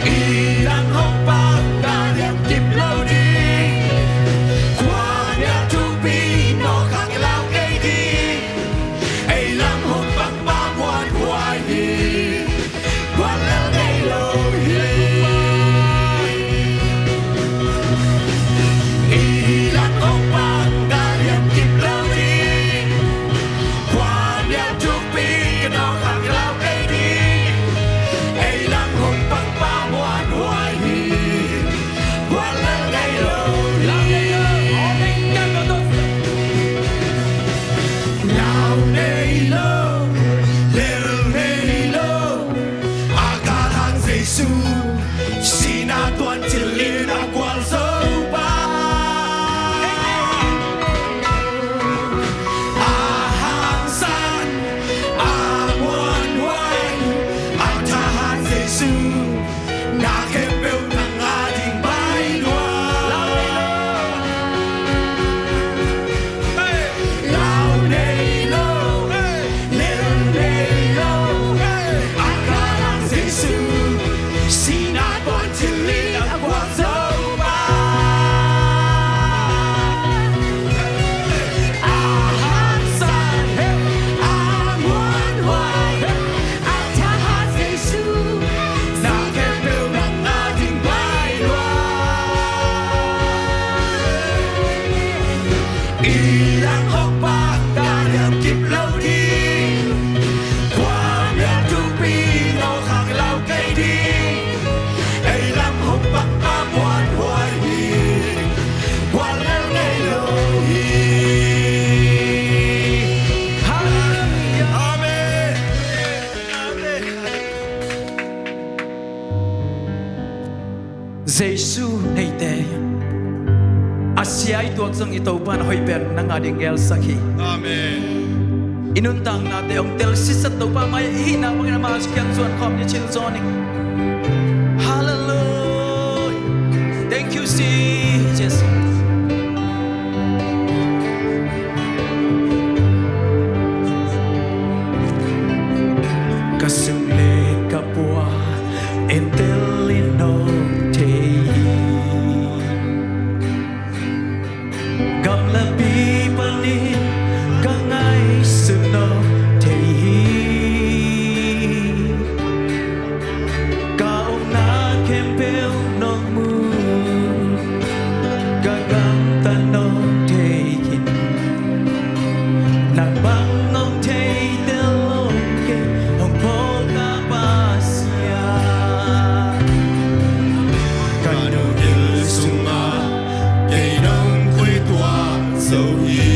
I lam hong pang ka liam kip lo ding, khuamial thupi nawk hang lau kei ding. Ei lam hong pang Pa muanhuai hi, guallel ngei lo hi. I lam hong pang ka liam kip lo ding, khuamial thupi nawk hang lau kei ding. Ei lam hong pang Pa muanhuai hi, guallel ngei lo hi. Lau nei lo, lel nei lo, a galhang Jesu, sinah tuan cil in a gualzo pa. A hangsan, a muanhuai, a thahat Jesu, na khempeuh nang a ding mah hi lo. Lau nei lo, lel nei lo, a galhang Jesu, sinah tuan cil in a gualzo pa. A hangsan, a muanhuai, a thahat Jesu, na khempeuh nang a ding mah hi lo. I lam hong pang ka liam kip lo ding, khuamial thupi nawk hang lau kei ding. Ei lam hong pang Pa muanhuai hi, guallel ngei lo hi. Halleluijah. Amen. Amen. Jesu neite, a sia i tuak zong i Topa in a hoih pen nang a ding ngelsak hi. Amen. I nuntaknate hong tel sitset Topa mai i hihna bangin ama kiang zuan khawm ni, cil zaw ni. Halleluijah. Thank you, Jesus. Ka sum le ka pua entel in nawk thei hi. Gamlapi panin ka ngaihsun nawk thei hi. Ka omna khempeuh nong mu, ka gamtat nong thei khin. Nang bang nong thei tel lo kei, hong pawl ka Pasian. Ka nunghil sungah kei nong khuituah zo hi.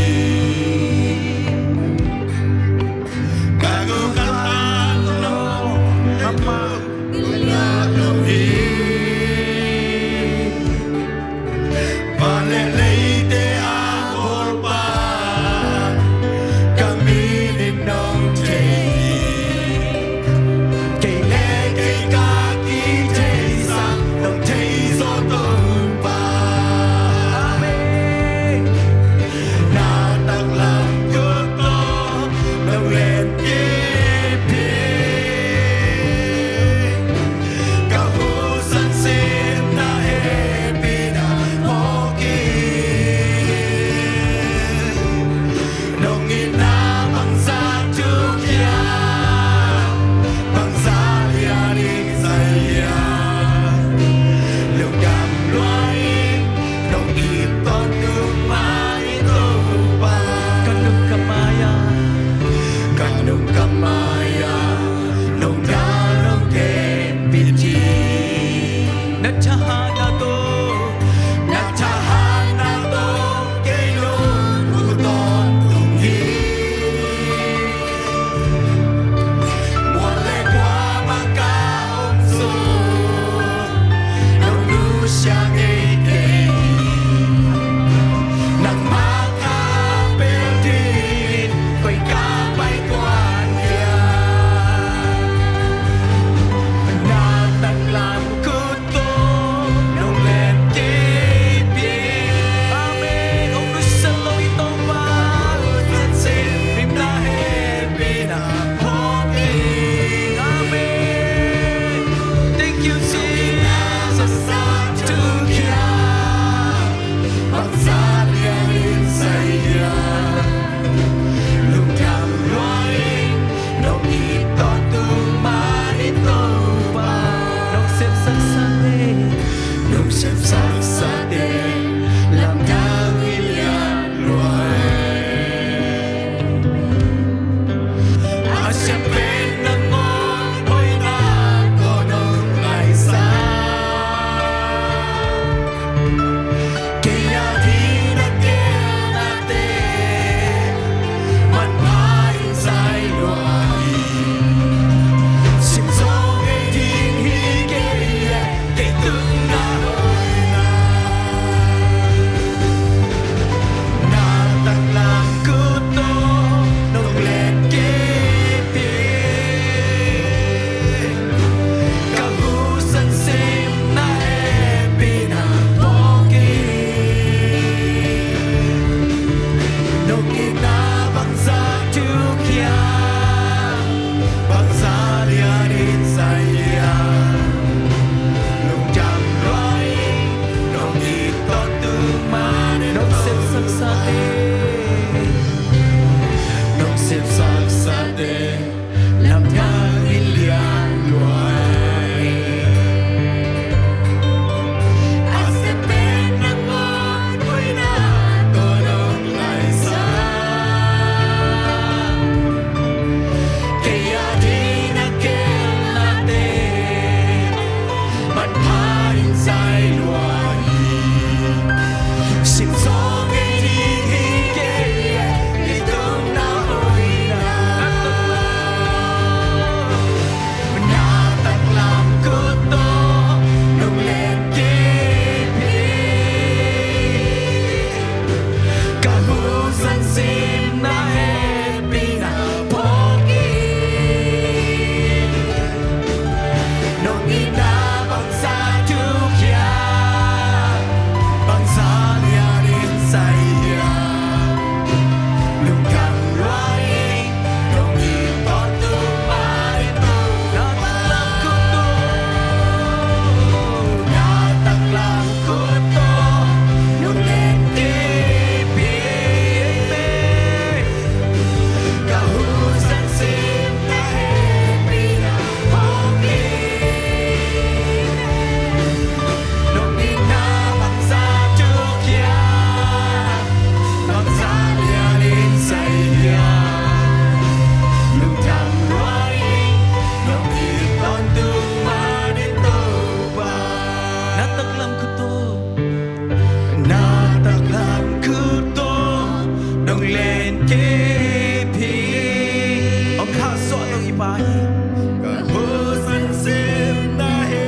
Ka hosan sem na he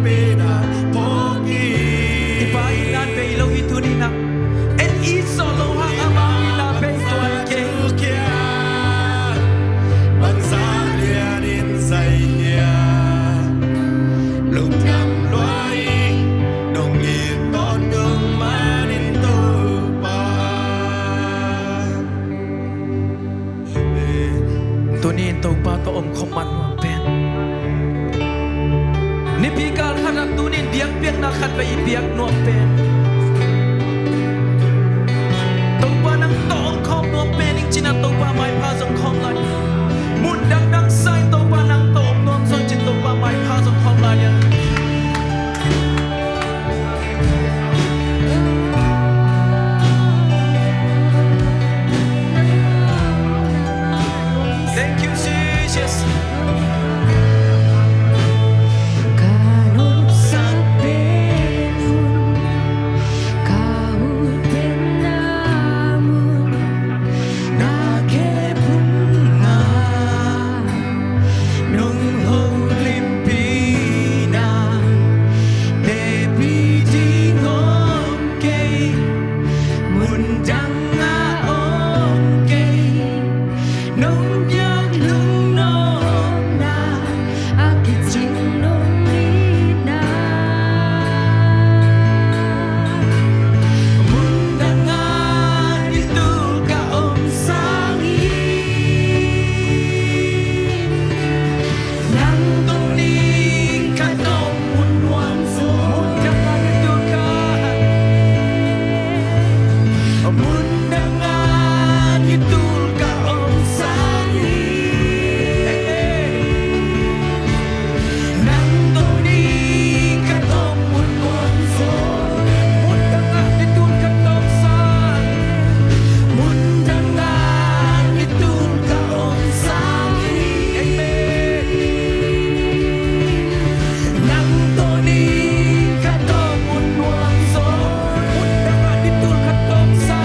pe na phawk hi. I Pa itna bei lo hi tuni-in ah. En it zawh loh hang amau itna bei tuan kei. Bangzah lianin zai hia. Lungdam lua hi. Nong it tawntung manin Topa. Tuni-in Topa tawh omkhawm man nuam pen. Nipi kal khat ah tuni-in biakpiakna khat vei i piak nuam pen. Topa nang tawh omkhawm nuam pen ing ci-in ah Topa maipha zong khawm lai. Mun dangdang sa-in Topa nang tawh om nuam zong ci-in Topa maipha zong khawm lai. Thank you, Jesus. Ka nopsak pen un, ka ut pen na mun, na khe phung ah nong holimpi na, bepi ding om kei, mun dang ah om kei, nong biak lungnopna a kicing nong itna. Mun dang ah i tul ka om sangin, nang tawh ni ka tawh mun nuam zaw. Mun dang ah i tul ka, mun dang ah i tul ka om sangin. Nang tawh ni ka tawh mun nuam zaw. Mun dang ah i tul ka tawh sa. Mun dang ah i tul ka om sangin. Amen. Nang tawh ni ka tawh mun nuam zaw. Mun dang ah i tul ka tawh sa.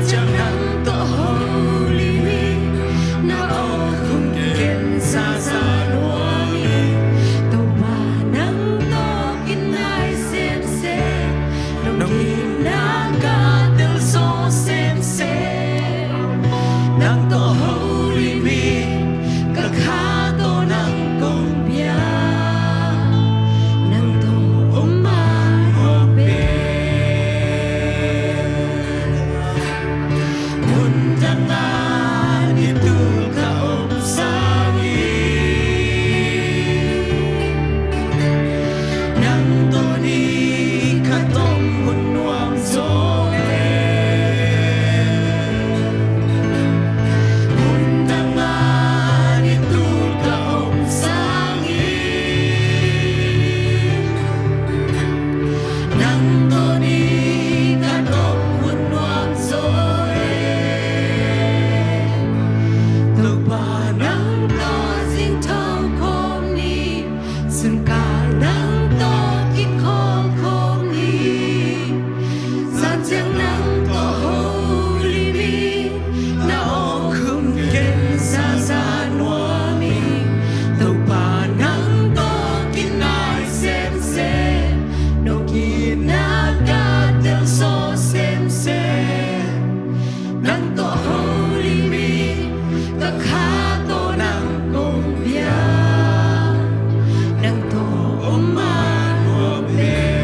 Nang tawh holim hi, na awkhum ken zaza nuam hi. Topa nang tawh kinai semsem, nong itna ka telzaw semsem. Nang tawh holim hi, ka kha tawh nang kong pia. Nang tawh om man hong pen. Mundang ah nitul ka om sangin, nang tawh ni ka tawm hun nuam zaw e. Mundang ah nitul ka om sangin, nang tawh ni ka tawm hun nuam zaw e. Topa nang tawh zingtho khawm ni, sunkal nang tawh kikhawl khawm ni. Zan ciang nang tawh holim hi, na awkhum ken zaza nuam hi. Topa nang tawh kinai semsem, nong itna ka telzaw semsem. Nang tawh holim hi, ka kha tawh nang kong pia. Nang tawh om man hong pen.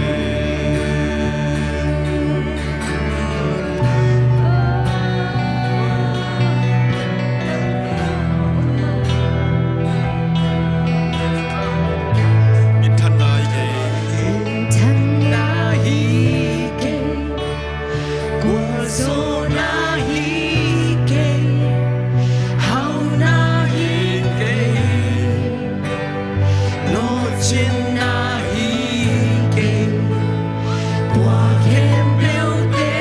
Minthanna hi kei. Minthanna hi kei. Gualzawhna hi kei. Hauhna hi kei. Lawhcinna hi kei. Tua khempeuhte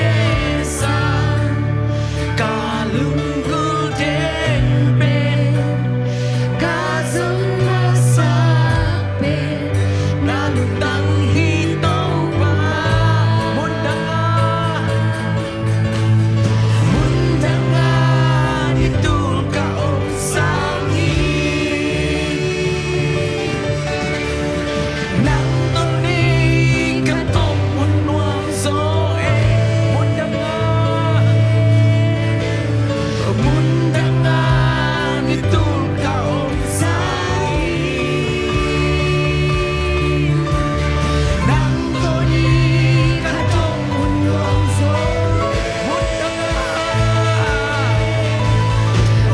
sang ka lunggulh ding pen, ka zon masak pen na lungtang hi Topa. Mundang ah, mundang ah nitul ka om sangin, nang tawh ni ka tawm hun nuam zaw e. Mundang ah, mundang ah nitul ka om sangin, nang tawh ni ka tawm hun nuam zaw e. Mundang ah,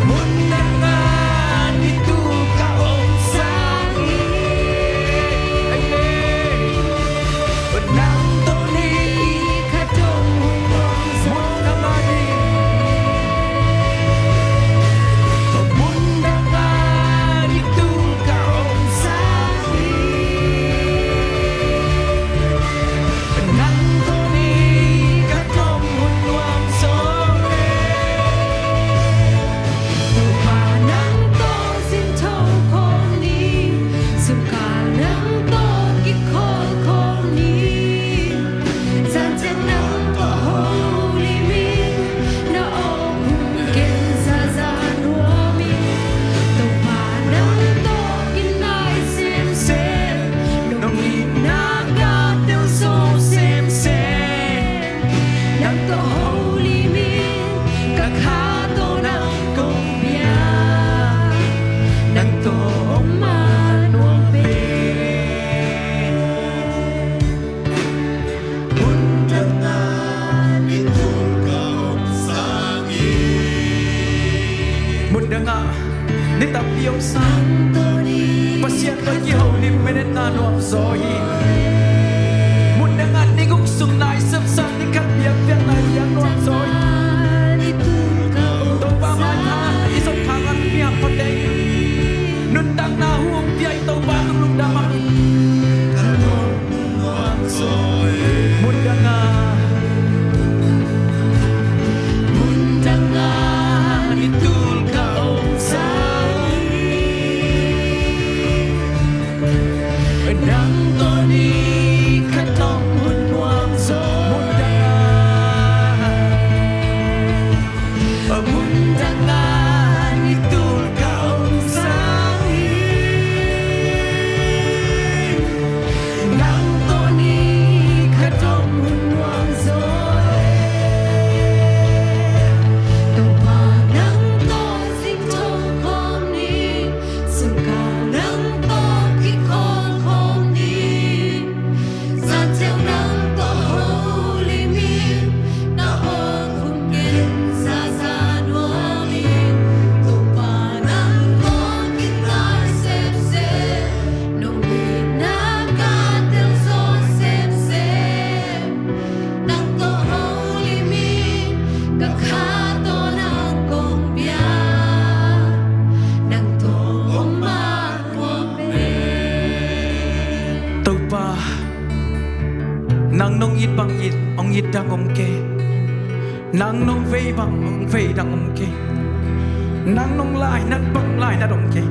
mundang ah nitul ka om sangin, amen. Nang tawh ni ka tawm hun nuam zaw e. Mundang ah, mundang ah nitul ka om sangin, nang tawh ni ka tawm hun nuam zaw e. Topa nang tawh zingtho khawm ni, sunkal nang tawh kikhawl khawm ni. Zan ciang nang tawh holim hi, na awkhum ken zaza nuam hi. Topa nang tawh kinai semsem, nong itna ka telzaw semsem. Nang tawh holim hi, ka kha tawh nang kong pia. Nang tawh om man nuam pen. Mundang ah nitul ka om sangin. Mundang ah ni tampi om sa. Pasian tawh kiholim minetna nuam zaw hi. Mundang ah ni guk sung nai sepsa, ni khat biakpiakna biak nuam zaw hi. Topa maipha i zot khak a, mi hampha teng nuntakna hong pia i Topa tungah lungdam hi. Mundang ah, mundang ah nitul ka om sangin, nang tawh ni ka tawm hun nuam zaw. Mundang ah, it bang it, hong it dang om kei. Nang nong vei bang hong vei dang om kei. Nang nong lainat bang lainat om kei.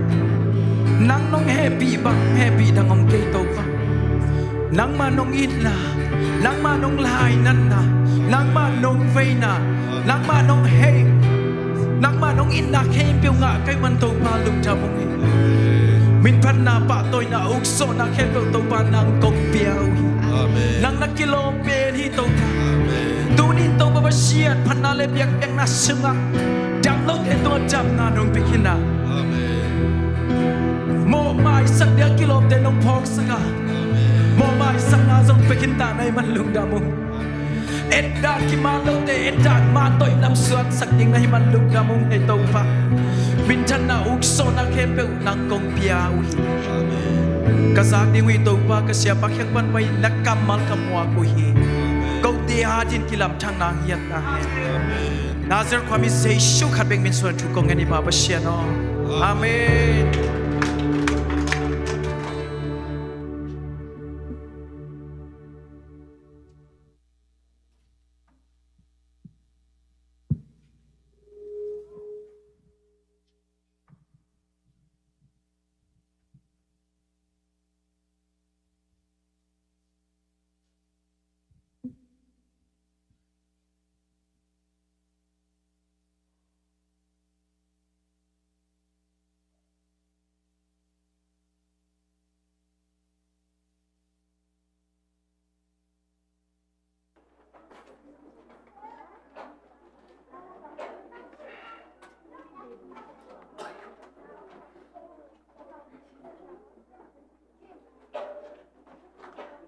Nang nong hehpih bang hehpih dang om kei Topa. Nangmah nong itna, nangmah nong lainatna, nangmah nong veina, nangmah nong hei, nangmah nong itna khempeuh ngah ka hih man Topa lungdam ung hi. Minphatna, pahtawina, uksuahna khempeuh Topa nang kong pia uh hi. Amen. Nang na kilawm pen hi Topa. Amen. Tuni in Topa Pasian, phatna le biakpiakna sungah dam lote tungah damna nong pia khin a. Amen. Mawhmaisakna a kilawmte nong phawksak a. Amen. Mawhmaisakna zong pia khin ta na hih man lungdam ung. Etdan kiman lote etdan man tawh i lamsuansak ding na hih man lungdam ung hi Topa. Minthanna, uksuahna khempeuh nang kong pia uh hi. Amen. Ka zak ding uh hi Topa, ka siapa kiang pan pai na kammal ka muak uh hi. Amen. Kote adingin kilamdanna ngiat ta hen. Amen. Nazareth khuami Jesu khat bek min suang thu kong ngen hi Pa Pasian aw. Amen. Amen.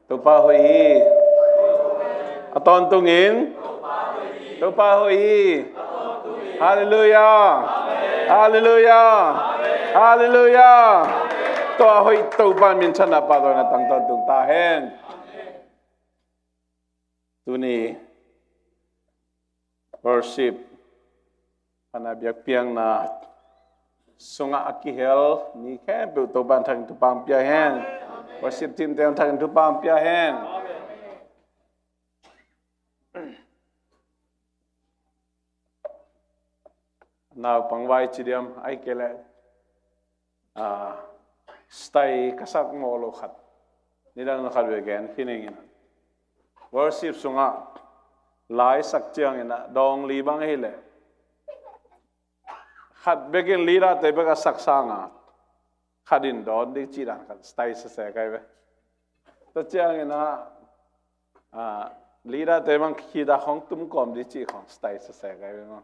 Topa hoih hi. A tawntungin Topa hoih hi. Halleluiah. Halleluiah. Halleluiah. Tua hoih Topa minthanna, pahtawina tang tawntung ta hen. Tuni worship, phatna biakpiakna sungah a kihel mi khempeuh Topa in thangin thupha pia hen. Worship team te in thangin thupha pia hen. Naupang vai ci diam, ahih kei leh, ah, style ka sak mawh lo khat. Nidang khat ve gen khin ing in. Worship sungah la i sak ciangin ah dawng li bang ahih leh khat bekin leader te bek a sak sangin khat in dawn ding cih dan khat style sese kai ve. Tua ciangin ah, ah, leader te bang khita khong tum kawm ding cih khong style sese kai ve maw.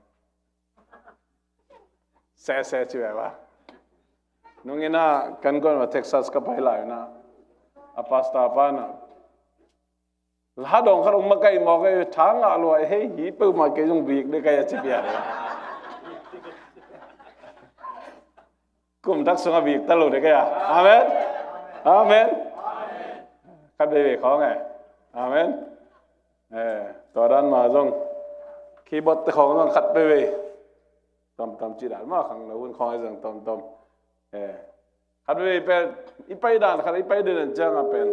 Sese ci ve ba. Nung in ah kan guan va Texas ka pai lai in ah a pastor pa in ah, la dawng khat hong makaih mawk ei, tha ngah lua ei, hei hi peuhmah kei zong vik dek ei a ci piak. Kum thak sungah vik ta lo dek ei a. Amen. Amen. Khat veivei khawng e. Amen. Eh, tua dan mah zong keyboard te khawng zong khat veivei. Tawmtawm ci dan mah khang lo hun khawng ei zong tawmtawm. Eh, khat vei pen i pai dan khat, i pai dan ciang a pen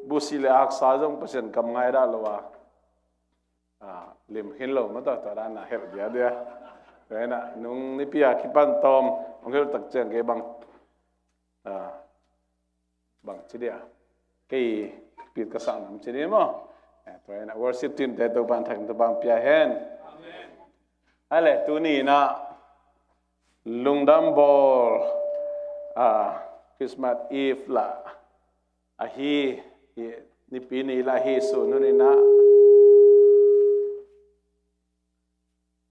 busi le haksa zong Pasian kam ngai dah lo a, ah, lim khin lo mah tawh, tua dan a helh dia dia. Tua hi na nung nipi a kipan tawm hong helh tak ciang kei bang, ah, bang ci dia, kei pit ka sang nam ci dia maw. Eh, tua hi na worship team te Topa in thangin thupha pia hen. Amen. Ahi leh tuni in ah lungdam bawl, ah, Christmas Eve lah ahi, hi, Nipi ni lah ahi sun hun in ah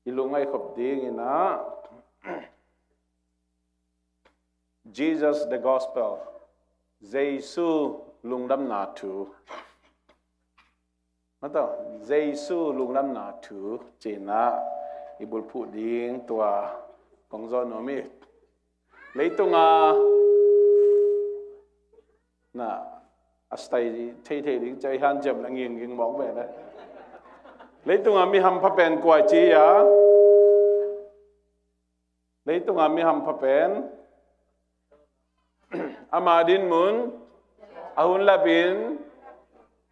i lungngaih khop ding in ah Jesus the Gospel, Jesu lungdamna thu. Mataw, Jesu lungdamna thu ci-in ah i bulphuh ding tua kong zawh nuam hi. Leitung a na a style theithei ding ci-a i hanciam na ngingging mawk ve na. Leitung a mi hampha pen kua ci a? Leitung a mi hampha pen ama dinmun a hun lapin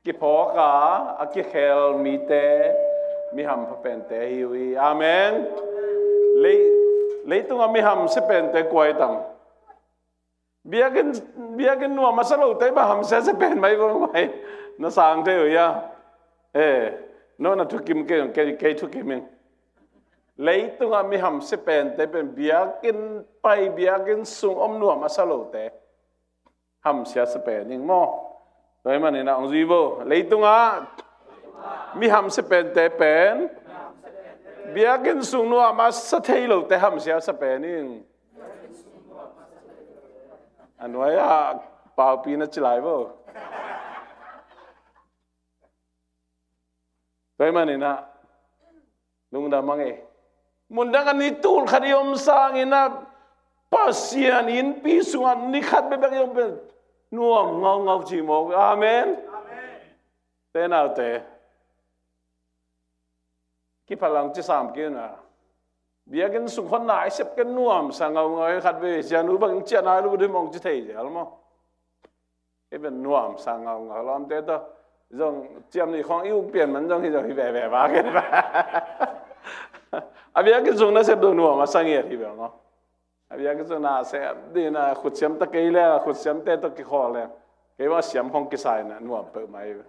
kiphawk a, a kikhel mite, mi hampha pente hi uh hi. Amen. Lei, leitungah mi hamsia pente kua hi tam? Biakinn, biakinn nuam a sa lote bang hamsia sia pen mai bang mai. Na sang thei uh hia? Eh, no na thukim kei, kei, kei thukim in. Leitungah mi hamsia pente pen biakinn pai, biakinn sung om nuam a sa lote hamsia sia pen ing maw. Tua ahih manin ah hong zui vo. Leitungah mi hamsia pente pen biakinn sung nuam a sa thei lote hamsia sia pen ing. A nuai ah paupi na ci lai vo. Tua ahih manin ah lungdam hang e. Mundang a ni tul khat i om sangin ah Pasian innpi sungah ni khat bekbek i om pen nuam ngaungau ci mawk. Amen. Te naute, kiphalang ci sam kei un a, biakinn sung khawng na i sep ken nuamsa ngaungau, khatvei sianu bang ciah nai lo ding mawk ci thei zel maw. Hih pen nuamsa ngaungau lawmte tawh zong ciam nih khawng i uk pian man zong hi zong hi veve va ken va. A biakinn sung nasep dong nuam a sa ngiat hi ve maw. A biakinn sung nasep ding a khutsiam ta kei le, khutsiamte tawh kikhawl le, kei bang siam khawng kisai na nuam peuhmah hi ve.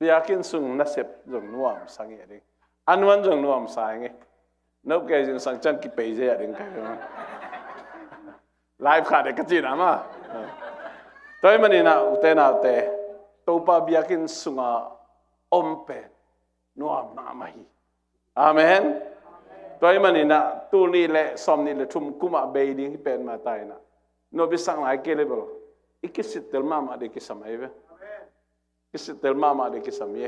Biakinn sung nasep zong nuamsa ngiat ding. A nuan zong nuamsa ngiat. No kei zingsang ciang kipei zia ding kai. Live khat de ka cina ma. Tua ahih manin ah ute naute, Topa biakinn sunga om pen nuam mahmah hi. Amen. Tua ahih manin ah tul nih le sawm nih le thum kum ah bei ding hi pen mah ta in ah, no bisak nai kei le bel i kisittel mahmah ding kisam ahi ve. Kisittel mahmah ding kisam hi.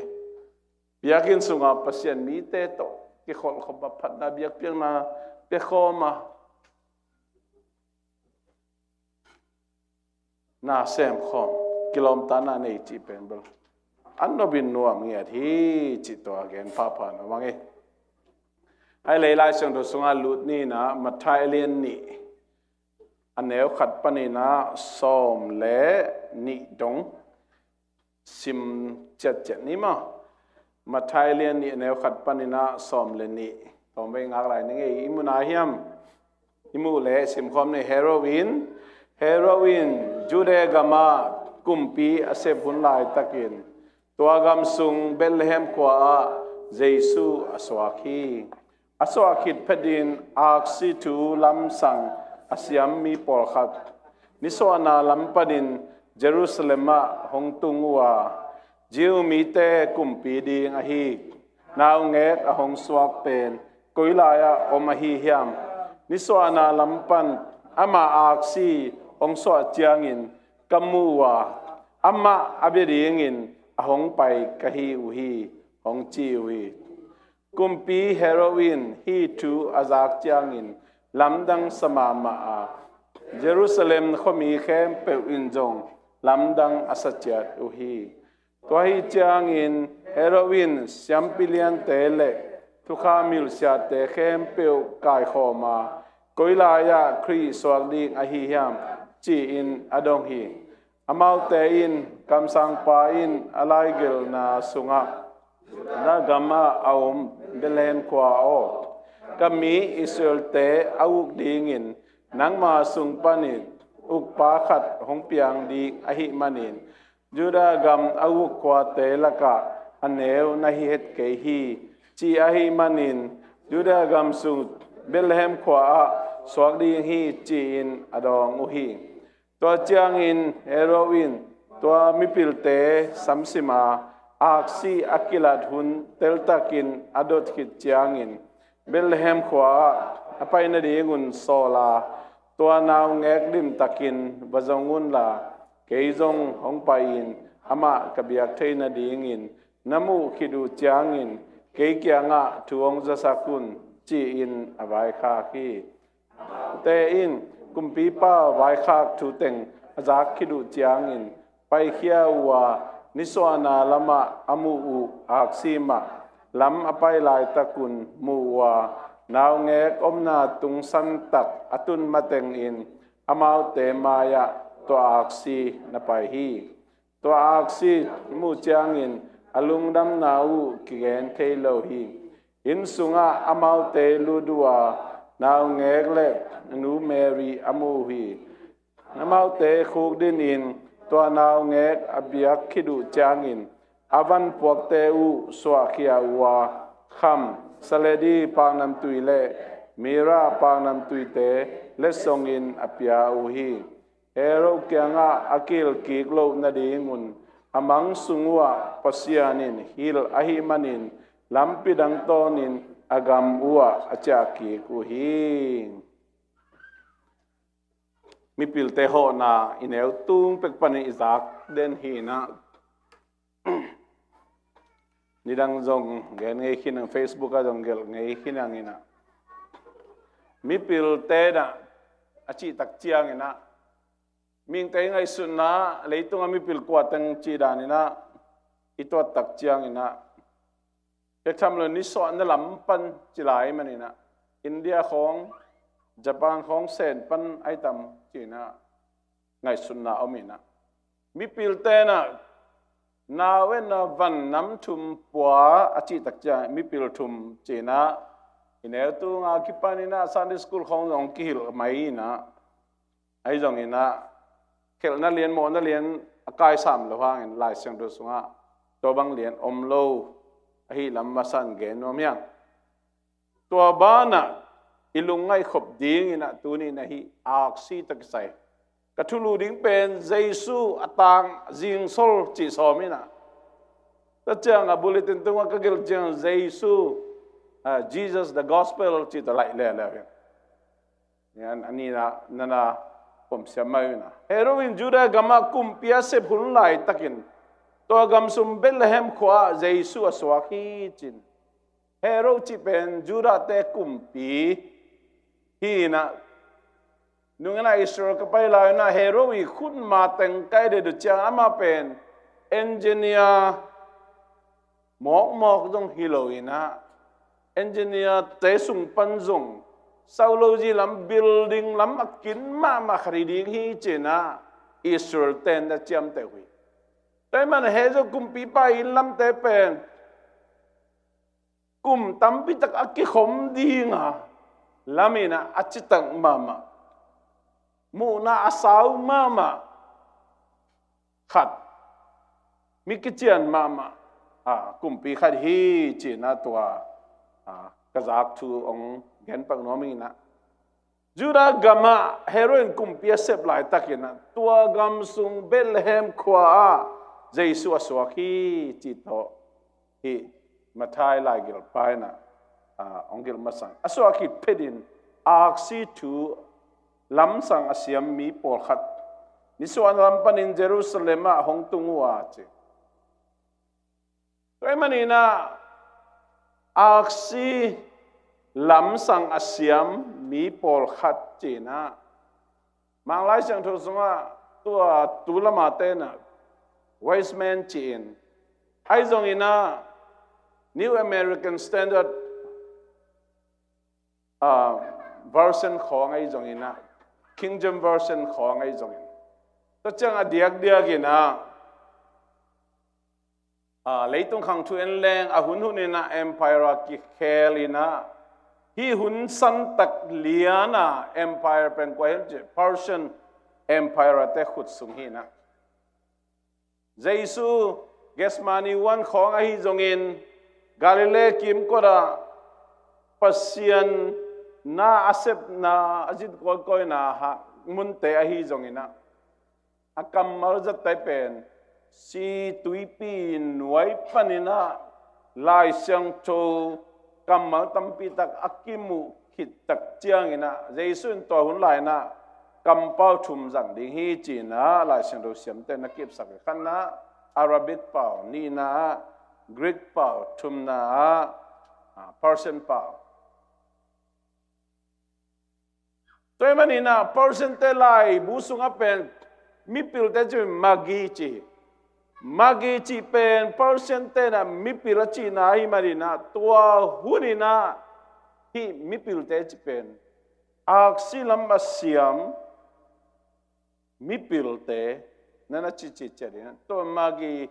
Biakinn sunga Pasian mite tawh kikholh khawm a, phatna biakpiakna pia khawm a, na sem khawm, kilawmtatna nei cih pen bel an nopin nuam ngiat hi cih tua gen phapha na mang hi. Hai lei Lai Siangtho sunga lut ni in ah Matthai a lian nih, a neu khat panin ah sawm le nih dong sim ciatciat ni maw. Matthai lian nih a neu khat panin ah sawm le nih. Tawm vei ngak lai ni ngei, i mu nai hiam? I muh leh simkhawm ni. Herod in, Herod in Judea gamah kumpi a sep hun laitakin tua gam sung Bethlehem khua-ah Jesu a suak hi. A suah khit phetin aksi thu lamsang a siam mi pawlkhat nisuahna lam panin Jerusalem ah hong tung uh a, Jew mite kumpi ding ahi naungek a hong suak pen koi lai-ah om ahi hiam? Nisuahna lam pan amah aksi hong suah ciangin ka mu uh a, amah a bia dingin a hong pai ka hi uh hi, hong ci uh hi. Kumpi Herod in hih thu a zak ciangin lamdang sa mahmah a, Jerusalem khuami khempeuh in zong lamdang a sa ciat uh hi. Tua ahih ciangin Herod in siampi liante le thukham hilhsiate khempeuh kaikhawm a, koi lai-ah Khrih suak ding ahi hiam, ci-in a dong hi. Amaute in, kamsangpa in a laigelhna sungah, Judah gamah a om Bethlehem khua aw, ka mi Israel-te a uk dingin nangma sung panin ukpa khat hong piang ding ahih manin, Judah gam a uk khuate lakah a neu na hi het kei hi, ci ahih manin, Judah gam sung Bethlehem khua-ah suak ding hi, ci-in a dawng uh hi. Tua ciangin Herod in tua mipilte samsim a, aksi a kilat hun teltakin a dot khit ciangin Bethlehem khua-ah a pai nadingun sawl a, tua naungek limtakin va zong unla, kei zong hong pai-in amah ka biak thei nadingin na muh khit uh ciangin kei kiangah thu hong zasak un, ci-in a vaikhak hi. Te in kumpipa vaikhak thu teng a zak khit uh ciangin paikhia uh a, nisuahna lamah a muh uh aksi mah lam a pai laitakun mu uh a, naungek omna tungsan tak a tun matengin amaute mai-ah tua aksi na pai hi. Tua aksi muh ciangin a lungdamna uh kigen thei lo hi. Inn sungah amaute lut uh a, naungek le nu Mary a mu uh hi. Amaute khukdin in tua naungek a biak khit uh ciangin a vanpuakte uh suahkhia uh a, kham, saledi paknamtui le mira paknamtuite letsongin a pia uh hi. Herod kiangah a kihilh kik loh nadingun a mang sung uhah Pasian in hilh ahih manin lampi dang tawnin a gam uhah a ciah kik uh hi. Mipilte hawhna i neu tung pek panin i zak den hi inah, nidang zong gen ngei khin ang, Facebook ah zong gelh ngei khin ang inah, mipilte inah a cihtak ciang inah, mihingte ngaihsutna, leitungah mipil kuateng cih dan inah i tuattak ciang inah, pek tham lo, nisuahna lam pan ci lai man inah, India khawng, Japan khawng sen pan ai tam ci inah ngaihsutna om inah, mipilte inah nau enna van nam thum pua a cihtak ciang mipil thum ci inah, i neu tunga kipan inah Sunday school khawng zong kihilh mai inah, ahi zong inah khelhna lian, mawhna lian a kaisam lo hangin Lai Siangtho sungah tua bang lian om lo ahi lam masa in gen nuam hi ang. Tua banah i lungngaih khop ding inah tuni inah hih aksi tawh kisai ka thulu ding pen Jesu a tang zingsol cih sawm inah, tua ciang a bulletin tungah ka gelh ciang Jesu, ah, Jesus the Gospel cih tawh laih leuleu hi. Ni an, a nihna, nana pom siam mai uh inah, Herod in Judah gamah kumpi a sep hun laitakin tua gam sung Bethlehem khua-ah Jesu a suak hi ci-in. Herod cih pen Judahte kumpi hi inah, nung inah Israel ka pai lai inah Herod i khutma teng ka et uh ciang amah pen engineer mawkmawk zong hi lo inah, engineer te sung pan zong sau lo zi lam, building lam a kin mahmah khat hi ding hi ci inah Israel ten a ciamteh uh hi. Tua ahih manin Herod kumpipa inn lamte pen kum tampitak a kikhom dinga lam inah a citak mahmah, muhna a sau mahmah khat, mi kician mahmah, ah, kumpi khat hi ci inah tua, ah, ka zak thu hong gen pak nuam ing inah, Judah gamah Herod in kumpi a sep laitakin ah tua gam sung Bethlehem khua-ah Jesu a suak hi cih tawh hih Matthai laigelhpa in ah, ah, hong gelh masang. A suak khit phetin aksi thu lamsang a siam mi pawlkhat nisuahna lam panin Jerusalem ah hong tung uh a ci. Tua ahih manin ah aksi lamsang a siam mi pawlkhat ci-in ah, Mang Lai Siangtho sungah tua tu lamate in ah wise men ci-in, ahi zongin ah New American Standard, ah, Version khawng ahi zongin ah, King James Version khawng ahi zongin, tua ciang a diakdiak in ah, ah, leitung khang thu en leng a hun hun in ah empire a kikhel in ah, hih hun santak lian a empire pen kua hiam cih leh Persian Empire te khut sung hi in ah, Jesu Gethsemane huan khawng ahi zongin, Galilee kimkot ah Pasian na a sepna a zin kawikawina munte ahi zongin ah, a kammal zatte pen si tuipi nuai panin ah Lai Siangtho kammal tampi tak a kimuh khit tak ciangin ah, Jesu in tua hun lai-in ah kampau thum zang ding hi ci-in ah Lai Siangtho siamte na kipsak hi. Khatna ah Arabic pau, nihna ah Greek pau, thumna ah, ah, Persian pau. Tua ahih manin ah Persian te laibu sungah pen mipilte cih Magi ci hi. Magi cih pen Persian te in ah mipil a cihna ahih manin ah tua hun in ah hih mipilte cih pen aksi lam a siam mipilte, na na ci ci ciat in, tua Magi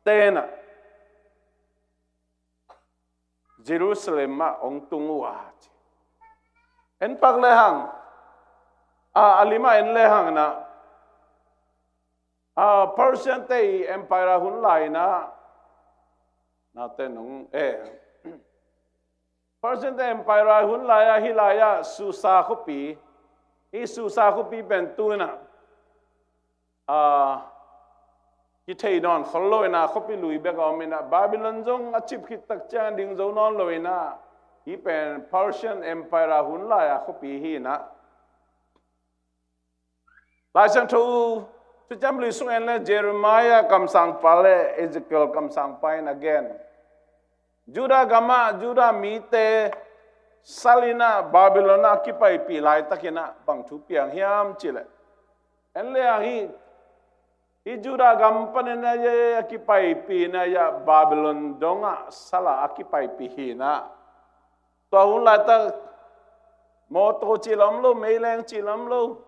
te na Jerusalem ah hong tung uh a ci. En pak le hang, a, a lim ah en le hang na, a, Persian te i empire hun lai na, na te nong, eh, Persian te empire hun lai a, hi lai a Susa khuapi, hi Susa khuapi pen tu na, a, kithei nawn khol lo in a, khuapi lui bek a om in a, Babylon zong a cip khit tak ciang ding zo nawn lo in a, hi pen Persian empire hun lai a khuapi hi in a. Lai Siangtho Thuciam Lui sung en le Jeremiah kamsangpa le Ezekiel kamsangpa in a gen. Judah gam ah Judah mite sal in a Babylon ah kipaipih laitakin a bang thu piang hiam cih leh, en le hang hi, hi Judah gam panin a, a kipaipih na, a Babylon dong ah sal a kipaipih hi na. Tua hun laitak mawtaw cih lam lo, meileng cih lam lo.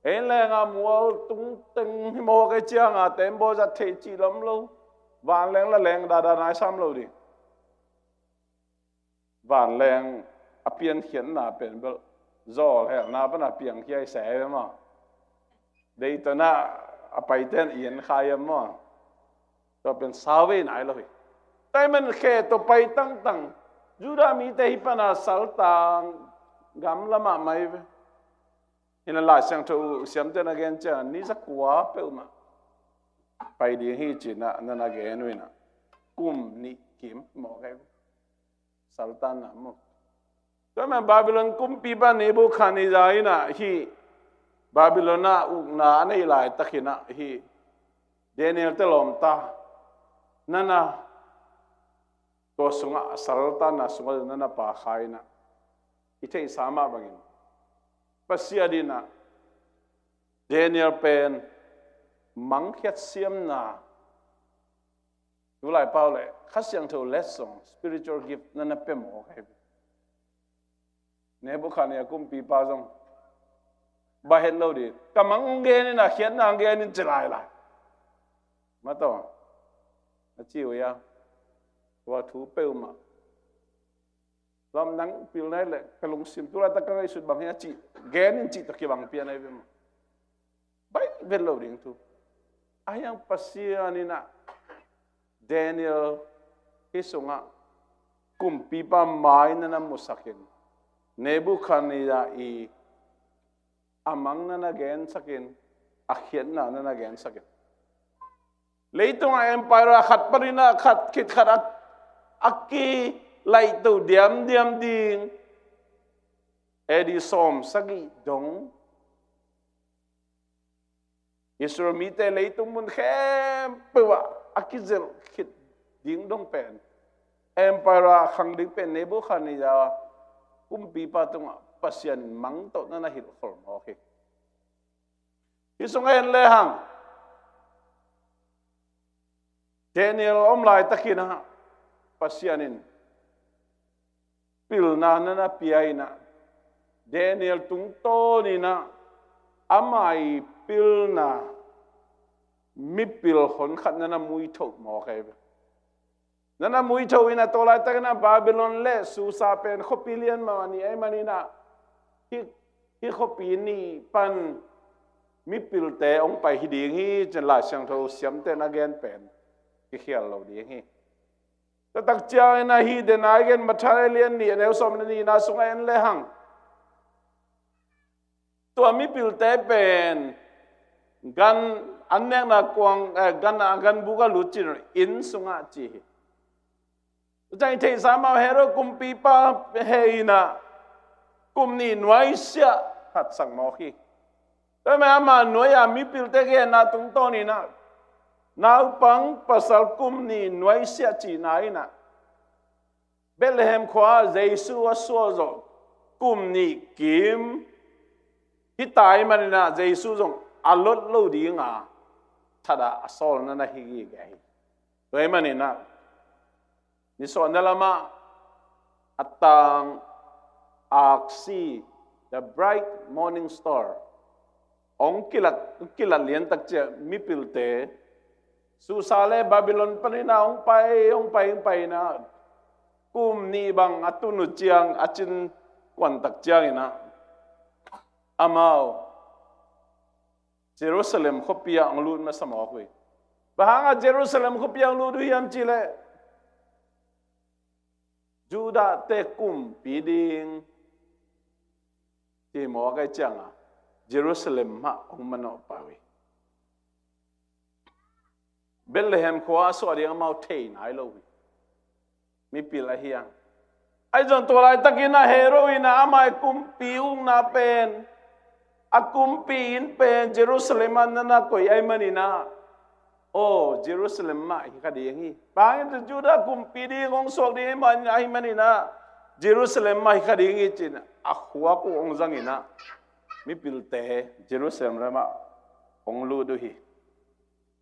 Ei leng a mual tungteng hi mawk ei ciang a tembaw zat thei cih lam lo. Vanleng la leng dada nai sam lo ding. Vanleng a piankhiatna pen bel zawlhelna pan a piangkhia i se ve maw. Deiton ah a paiten i en kha hiam maw. Tua pen sau vei nai lo hi. Tua ahih man khe tawh pai tangtang Judah mite hi pan a saltang gam lamah mai ve. Hi na Lai Siangtho siamte na gen ciang ni zakua peuhmah pai ding hi ci na, na na gen uh hi na. Kum nih kim mawk hi. Saltanna maw. Tua man Babylon kumpipa Nebuchadnezzar in a hi Babylon ah ukna a nei laitakin a hi Daniel te lawmta na na, tua sungah a saltanna sungah na na pha kha in a, i theihsa mah bangin Pasian in a Daniel pen mangkhiat siamna, tu lai pau le Kha Siangtho letsong, spiritual gift na na pia mawk hi. Nebuchadnezzar kumpipa zong ba het lo ding. Ka mang hong gen in a, khiatna hong gen in ci lai lai. Mataw a ci uh ia. Tua thu peuhmah lam nang pilna hi leh ka lungsim tu laitak ka ngaihsut bang hi a cih gen in cih tawh kibang pian ahi ve maw. Bai vet lo ding thu. A hiang Pasian in a Daniel hi sungah kumpipa mai na na musakin Nebuchadnezzar i a mang na na gensakin a khiatna na na gensakin. Leitungah empire khat panin a khat khit khat a, a kilaihto diamdiam ding A D sawm sagih dong Israel mite leitung mun khempeuh ah a kizelh khit ding dong pen empire khang ding pen Nebuchadnezzar kumpipa tungah Pasian in mang tawh na na hilhkhol mawk hi. Hi sungah en lehang Daniel om laitakin ah Pasian in pilna na na pia in ah Daniel tungtawn in ah ama i pilna mipil honkhat na na muithoh mawk ahi ve. Na na muithoh in ah tua laitakin ah Babylon le Susa pen khuapi lian mahmah nih ahih manin ah hih, hih khuapi nih pan mipilte hong pai hi ding hi, ci-in Lai Siangtho siamte na gen pen kikhial lo ding hi. Taktak ciangin ah hih dena i gen Matthai lian nih a neu sawm le nihna sungah en lehang tua mipilte pen gan an nekna kuang, eh, gan, gan buk a lut cin inn sungah ci hi. Tua ciang i theihsa mah Herod kumpipa hei in ah kum nih nuaisiah thatsak mawk hi. Tua mah ama nuai a mipilte genna tungtawn in ah naupang pasal kum nih nuaisiah cihna in ah Bethlehem khua-ah Jesu a suah zawh kum nih kim hi ta ahih manin ah Jesu zong a lot lo ding a that a, a sawlna na hi gige hi. Tua ahih manin ah nisuahna lamah a tang aksi, the bright morning star, Hong kilat, kilat liantak ciang mipilte Susa le Babylon panin ah hong pai, hong pai, hong pai in ah kum nih bang a tun uh ciang a cin kuantak ciangin ah amau Jerusalem khuapi ah hong lut masa mawk uh hi. Bang hangah Jerusalem khuapi ah hong lut uh hiam cih leh Judahte kumpi ding cih mawk ahih ciangah Jerusalem mah hong manawh pah uh hi. Bethlehem khua a suah ding amau thei nai lo uh hi. Mipil ahi hang. Ahi zong tua laitakin ah Herod in ah ama kumpi ukna pen, a kumpi inn pen Jerusalem ah na na koih ahih manin ah, aw, Jerusalem mah hi kha ding hi. Bang hangin Judah kumpi ding hong suak ding ahih manin ah Jerusalem mah hi kha ding hi ci-in a khuak uh hong zangin ah mipilte Jerusalem mah hong lut uh hi.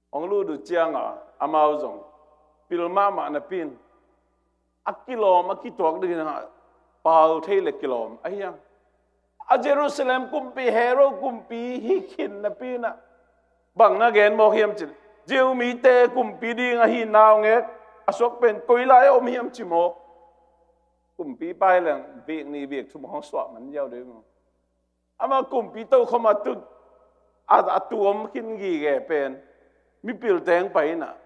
Hong lut uh ciangah amau zong pil mahmah napi-in a kilawm a kituak dingin ah pau thei le kilawm ahi hang. A Jerusalem kumpi Herod kumpi hi khin napi-in ah bang na gen mawk hiam cih leh Jew mite kumpi ding ahi naungek a suak pen koi lai a om hiam ci mawk. Kumpipa hi leng vik nih vik thum hong suah man ziau ding maw. Amah kumpi tokhom a tu, a, a tuam khin gige pen mipilte hong pai in ah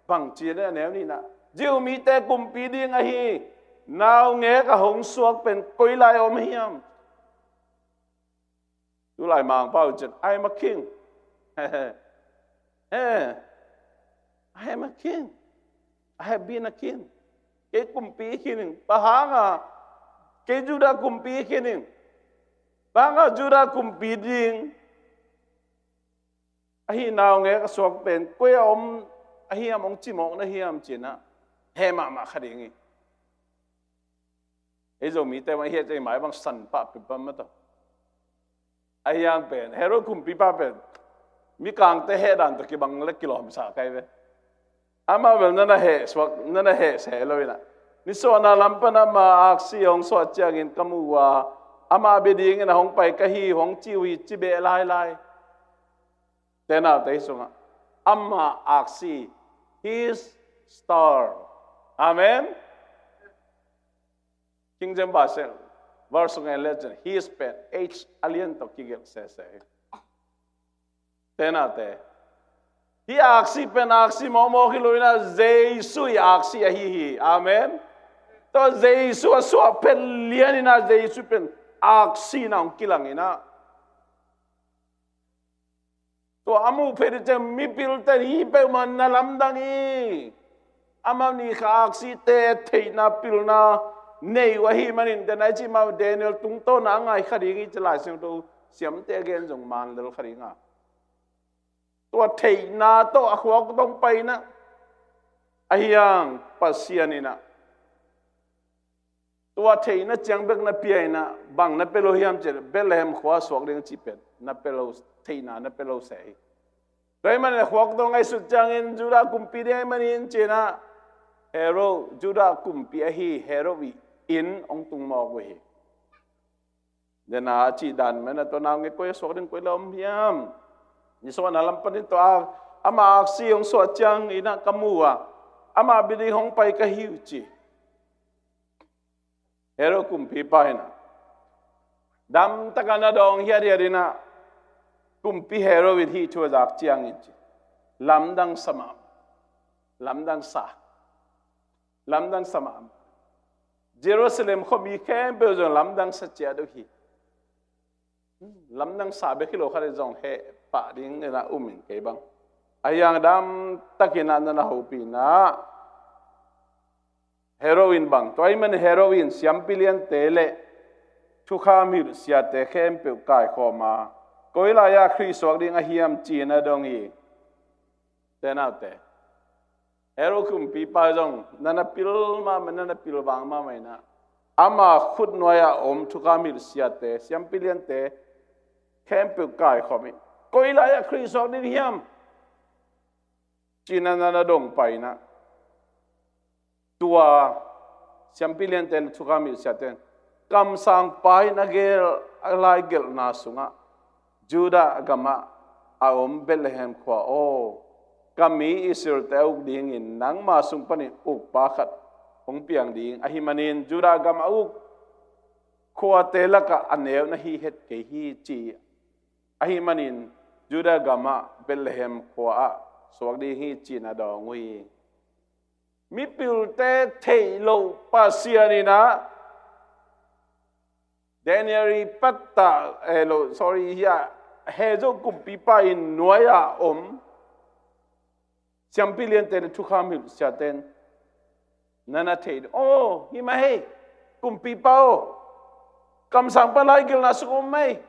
bang ci-in a neu ni-in ah Jew mite kumpi ding ahi naungek a hong suak pen koi lai a om hiam. Tulai Mangpau cin, "I am a king." Eh, "I am a king. I have been a king." Kei kumpi khin ing. Bang hangah kei Judah kumpi khin ing. Bang hangah Judah kumpi ding ahi naungek a suak pen koi a om ahi hiam, hong ci mawk na hiam ci-in ah heh mahmah kha ding hi. Ei Zomite bang hi a, ei mai bang san pah pipam mah tawh. Ahi hang pen Herod kumpipa pen mikangte heh dan tawh kibang le kilawmsa kai ve. Amah bel na na heh suak, na na heh seh lo in ah, nisuahna lam pan ama aksi hong suah ciangin ka mu uh a, amah bia dingin a hong pai ka hi uh hong ci uh hi, ci beh lailai. Te naute hi sungah ama aksi, his star. Amen. King James Version, verse sungah en le cin, his pen H a lian tawh kigelh sese hi. Te naute, hih aksi pen aksi mawkmawk hi lo in ah Jesu ii aksi ahi hi. Amen. Tua Jesu a suah phet lian in ah Jesu pen aksi in ah hong kilang in ah, tua a muh phet ciang mipilte in hih peuhmah na lamdang hi. Amau nih kha aksite theihna pilna nei uh ahih manin, den a i cih mah Daniel tungtawna a ngai kha ding hi ci Lai Siangtho siamte a gen zong man lel kha ding a. Tua theihna tawh a khuak tawh hong pai in ah, ahi hang Pasian in ah tua theihna ciang bek na pia in ah, bang na pia lo hiam cih leh Bethlehem khua suak ding cih pen na pia lo, theihna na pia lo seh hi. Tua ahih manin a khuak tawh ngaihsut ciangin Judah kumpi ding ahih manin ci-in ah Herod, Judah kumpi ahi Herod ii inn hong tung mawk uh hi. Den a cih dan mah in ah tua naungek koi a suak ding, koi lai a om hiam. Nisuahna lam panin tua a, ama aksi hong suah ciangin ah ka mu uh a, amah bia ding hong pai ka hi uh ci. Herod kumpipa in ah damtak a na dawng hiathiat in ah, kumpi Herod in hih thu a zak ciangin ci, lamdang sa mah, lamdang sa, lamdang sa mah. Jerusalem khuami khempeuh zong lamdang sa ciat uh hi. Lamdang sa bek hi lo, khat in zong heh pah ding in ah um ing kei bang. Ahi hang damtak in ah na na hopih in ah, Herod in bang, tua ahih manin Herod in siampi liante le thukham hilh siate khempeuh kaikhawm a, koi lai-ah Khrih suak ding a hiam ci-in a dong hi. Te naute, Herod kumpipa zong na na pil mahmah, na na pilvang mahmah in ah, ama khut nuai-ah om thukham hilh siate, siampi liante khempeuh kaikhawm in, koi lai-ah Khrih suak ding hiam ci-in ah na na dong pah in ah, tua siampi liante le thukham hilh siate in kamsangpa in a gel, a lai gelhna sungah Judah gamah a om Bethlehem khua aw, ka mi Israel-te a uk dingin nangma sung panin ukpa khat hong piang ding ahih manin Judah gam a uk khuate lakah a neu na hi het kei hi, ci ahih manin Judah gamah Bethlehem khua-ah suak ding hi, ci-in a dawng uh hi. Mipilte theih loh Pasian in ah Daniel i pattah, eh, lo, sorry, hi a, Herod kumpipa in nuai-a om siampi liante le thukham hilh siate in na na thei ding. Oh, hi mah hei, kumpipa aw, kamsang pan laigilna sung om mah hei.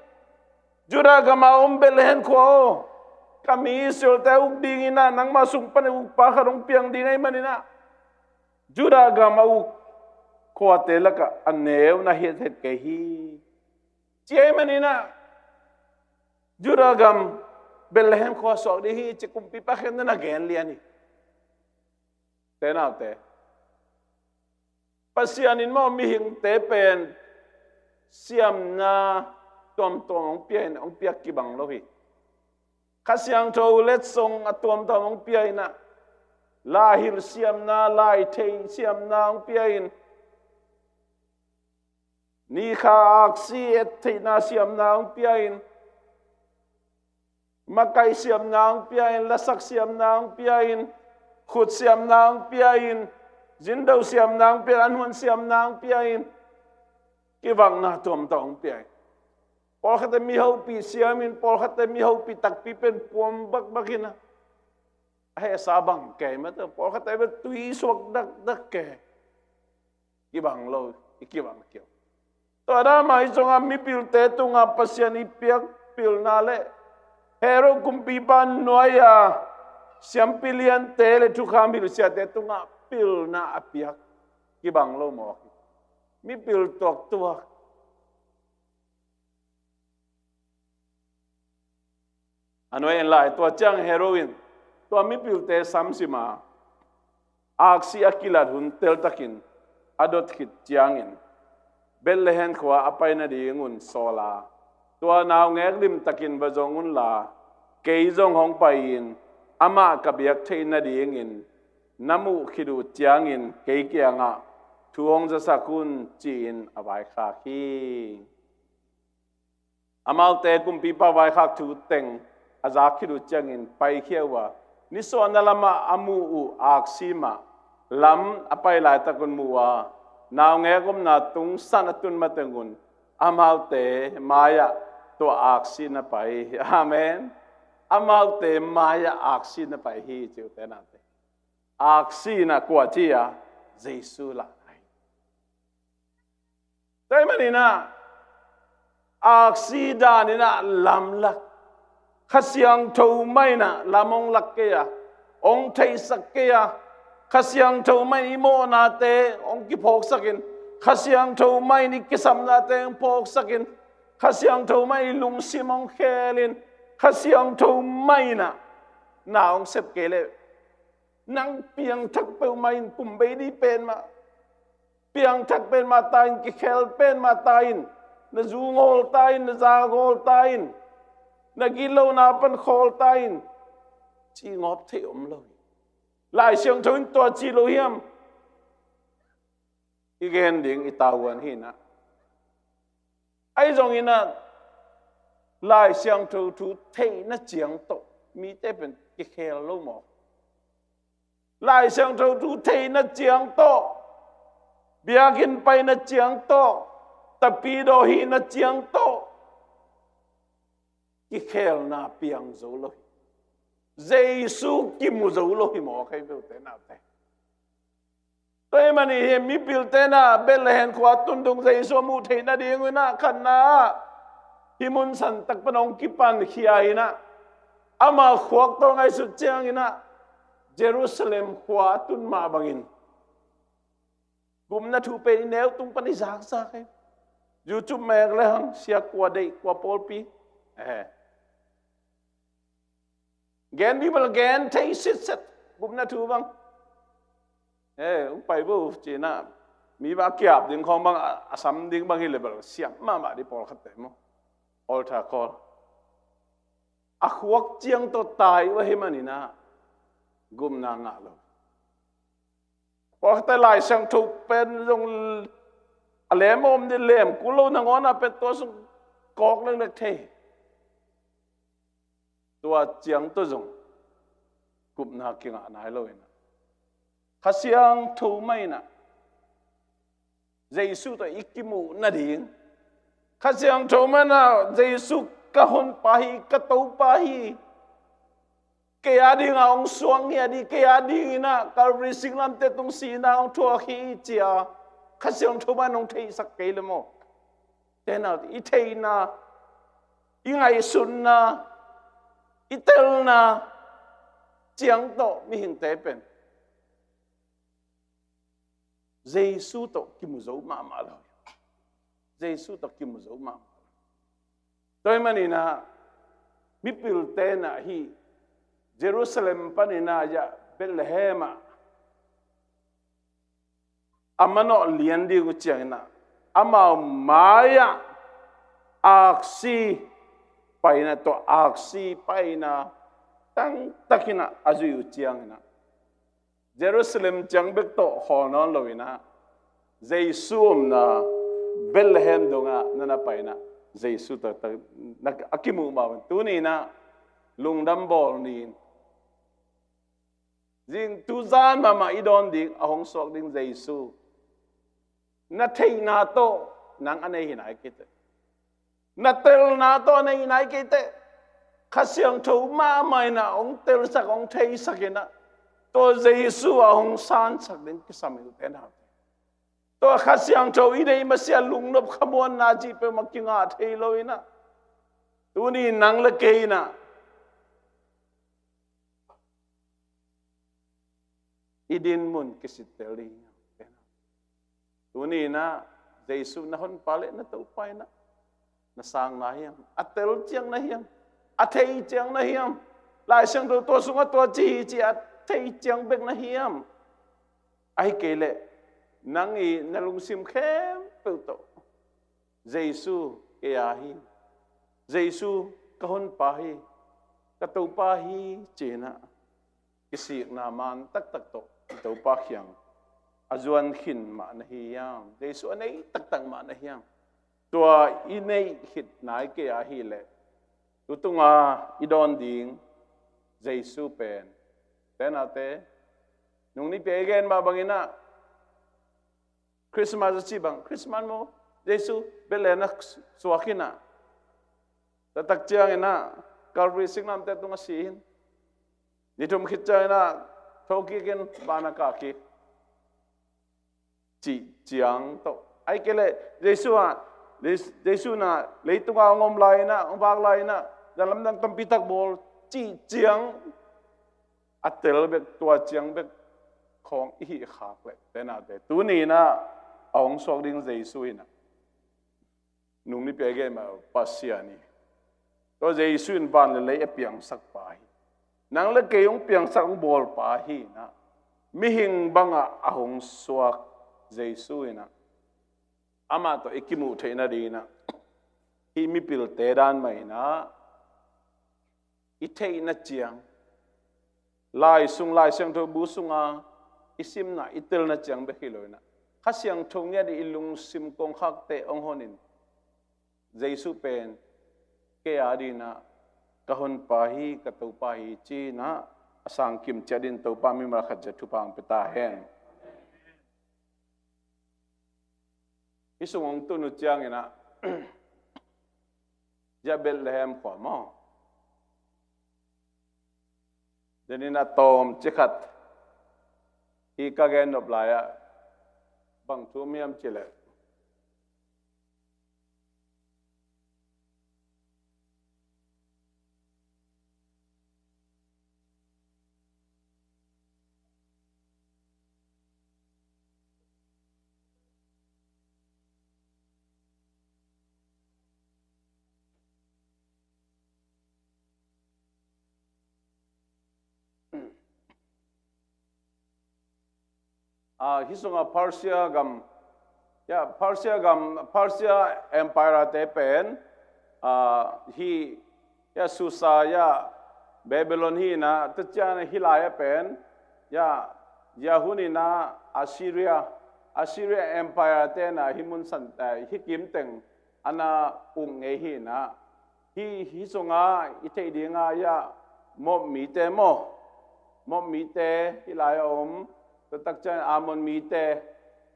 Judah gam a om Bethlehem khua aw, ka mi Israel-te a uk dingin ah nangma sung panin ukpa khat hong piang ding ahih manin ah Judah gam a uk khuate lakah a neu na hi het kei hi, ci ahih manin ah Judah gam Bethlehem khua suak ding hi, ci kumpipa khen na na gen lian hi. Te naute, Pasian in maw mihingte pen siamna tuamtuam hong pia in, hong piak kibang lo hi. Kha Siangtho letsong a tuamtuam hong pia in ah, laihilh siamna, laithei siamna hong pia in, nikha aksi et theihna siamna hong pia in, makaih siamna hong pia in, lasak siamna hong pia in, khut siamna hong pia in, zindo siamna hong pia in, an huan siamna hong pia in, kibangna tuamtuam hong pia in. Pawlkhatte mi hopih siam in, pawlkhatte mi hopih takpi pen puam bakbak in ah, a hehsa bang kei mah te, pawlkhatte bel tui suak dakdak kei. Kibang lo, i kibang kei. Tua dan mah hi zongin mipilte tungah Pasian i piak pilna le Herod kumpipa nuai-a siampi liante le thukham hilh siate tungah pilna a piak kibang lo mawk hi. Mipil tuaktuak. A nuai en lai, tua ciang Herod in tua mipilte samsim a, aksi a kilat hun teltakin a dot khit ciangin Bethlehem khua a pai nadingun sawl a, tua naungek limtakin va zong unla, kei zong hong pai-in amah ka biak theih nadingin na muh khit uh ciangin kei kiangah thu hong zasak un, ci-in a vaikhak hi. Amaute kumpipa vaikhak thu teng a zak khit uh ciangin paikhia uh a, nisuahna lamah a muh uh aksi mah lam a pai laitakun mu a, naungek omna tung san a tun matengun amaute mai-ah tua aksi na pai hi. Amen. Amaute mai-ah aksi na pai hi, ci uh te naute. Aksi na kua ci a, Jesu la hi. Tua ahih manin ah aksi dan in ah lamlak, Kha Siangtho mah in ah lam hong lak kei a, hong theihsak kei a, Kha Siangtho mah in i mawhnate hong kiphawksak in, Kha Siangtho mah in i kisapnate hong phawksak in, Kha Siangtho mah in i lungsim hong khel in, Kha Siangtho mah in ah na hong sep kei leh nang piangthak peuhmah in, kum bei ding pen mah, piangthak pen mah ta in, kikhel pen mah ta in, na zu ngawl ta in, na za ngawl ta in, na gitlohna pan khawl ta in, ci ngawp thei om lo hi. Lai Siangtho in tua ci lo hiam? I gen ding i tavuan hi in ah. Ahi zongin ah Lai Siangtho thu theihna ciang tawh mite pen kikhel lo maw? Lai Siangtho thu theihna ciang tawh, biakinn paina ciang tawh, tapidaw hihna ciang tawh kikhelna piang zo lo hi. Jesu kimu zo lo hi maw, kei peuhte naute? Tua ahih manin hih mipilte in ah Bethlehem khua tundung Jesu a muh theih nading un ah khatna ah hih mun santak pan hong kipankhia in ah, ama khuak tawh ngaihsut ciangin ah Jerusalem khua a tun mah bangin gupna thu pen i neu tung pan i zakzak hi. YouTube mek le hang, sia kua deih, kua pawlpi, eh, gen bibal gen thei sitset, gupna thu bang. Eh, hong pai vo, ci in ah mi bang a kiap ding khawng bang, a, a sam ding bang hi le bel siam mahmah ding pawlkhatte maw. Altar call. a khuak ciang tawh tai uh ahih manin ah gupna ngah lo. Pawlkhatte Lai Siangtho pen zong a lem om ding lem kul lo, nangawn ah pen tua sung kawk leklek thei. Tua ciang tawh zong gupna kingah nai lo in ah, Kha Siangtho mah in ah Jesu tawh i kimuh nading, Kha Siangtho mah in ah Jesu ka honpa hi, ka Topa hi, kei a dingin hong suak ngiat hi, kei a dingin ah Calvary singlamteh tung sihna hong thuak hi ci-a Kha Siangtho mah in hong theisak kei leh maw, tenau i theihna, i ngaihsutna, i telna ciang tawh mihingte pen Jesu tawh kimu zo mahmah lo. Jesu tawh kimu zo mahmah lo. Tua ahih manin ah mipilte in ah hih Jerusalem panin ah, ya, Bethlehem ah a manawh lian ding uh ciangin ah, amau mai-ah aksi paina, tua aksi paina tangtakin ah a zuih uh ciangin ah, Jerusalem ciang bek tawh khawl nawn lo in ah, Jesu omna Bethlehem dongah na na pai in ah, Jesu taktak na a kimuh mah bang. Tuni in ah lungdam bawl ni. Zing tu zan mahmah i dawn ding, a hong suak ding Jesu, na theihna tawh nang a nei hi nai kei teh. Na telna tawh a nei hi nai kei teh. Kha Siangtho mahmah in ah hong telsak, hong theisak in ah, tua Jesu a hong sansak ding kisam hi uh, tenau. Tua Kha Siangtho i neih masiah lungnop khamuanna cih peuhmah kingah thei lo in ah, tuni nang le kei in ah i dinmun kisittel ding hi hang. Tuni in ah Jesu na honpa le na Topa in ah na sang na hiam? A tel ciang na hiam? A thei ciang na hiam? Lai Siangtho tua sungah tua ci hi ci a thei ciang bek na hiam? Ahih kei leh nang i na lungsim khempeuh tawh Jesu kei a hi, Jesu ka honpa hi, ka Topa hi ci-in ah kisikna man taktak tawh i Topa kiang a zuan khin mah na hi hiam? Jesu a nei taktak mah na hiam? Tua i neih khit nai kei ahih leh, tu tunga i dawn ding Jesu pen, tenaute, nung nipi a i gen mah bangin ah, Christmas a cih bang, Christmas maw, Jesu Bethlehem ah suak in ah, taktak ciangin ah Calvary singlamteh tungah si in, ni thum khit ciangin ah thokik in, van ah kah kik, cih ciang tawh. Ahih kei leh Jesu ah, Jes-, Jesu in ah leitung ah hong om lai in ah, hong vak lai in ah, na lamdang tampi tak bawl, cih ciang a tel bek, tua ciang bek khawng i hih khak leh, tenaute, tuni in ah a hong suak ding Jesu in ah, nung nipi a i gen mah Pasian hi. Tua Jesu in van le lei a piangsak pa hi. Nang le kei hong piangsak, hong bawl pa hi in ah, mihing bangah a hong suak Jesu in ah, amah tawh i kimuh theih nading in ah, hih mipilte dan mah in ah i theihna ciang, Lai sung, Lai Siangtho bu sunga i simna, i telna ciang bek hi lo in ah, Kha Siangtho ngiat i lungsim kongkhakte hong hon in, Jesu pen kei a dingin ah ka honpa hi, ka Topa hi ci-in ah a sang kim ciat dingin Topa mimal khat ciat thupha hong pia ta hen. Hih sung hong tun uh ciangin ah, ya, Bethlehem khua maw, denin a tawm cikhat hih ka gen nop lai-ah bang thu om hiam cih leh, Ah, hih sungah Persia gam, ya, Persia gam, Persia Empire te pen, ah, hih Ya Susa ya Babylon hi na, tua ciang hih lai a pen ya, ya hun in ah Assyria, Assyria Empire te na hih mun san, eh, hih kim teng ana uk ngei hi na. Hih, hih sungah i theih dingah ya Moab mite maw, Moab mite hih lai a om, tua tak ciang Ammon mite,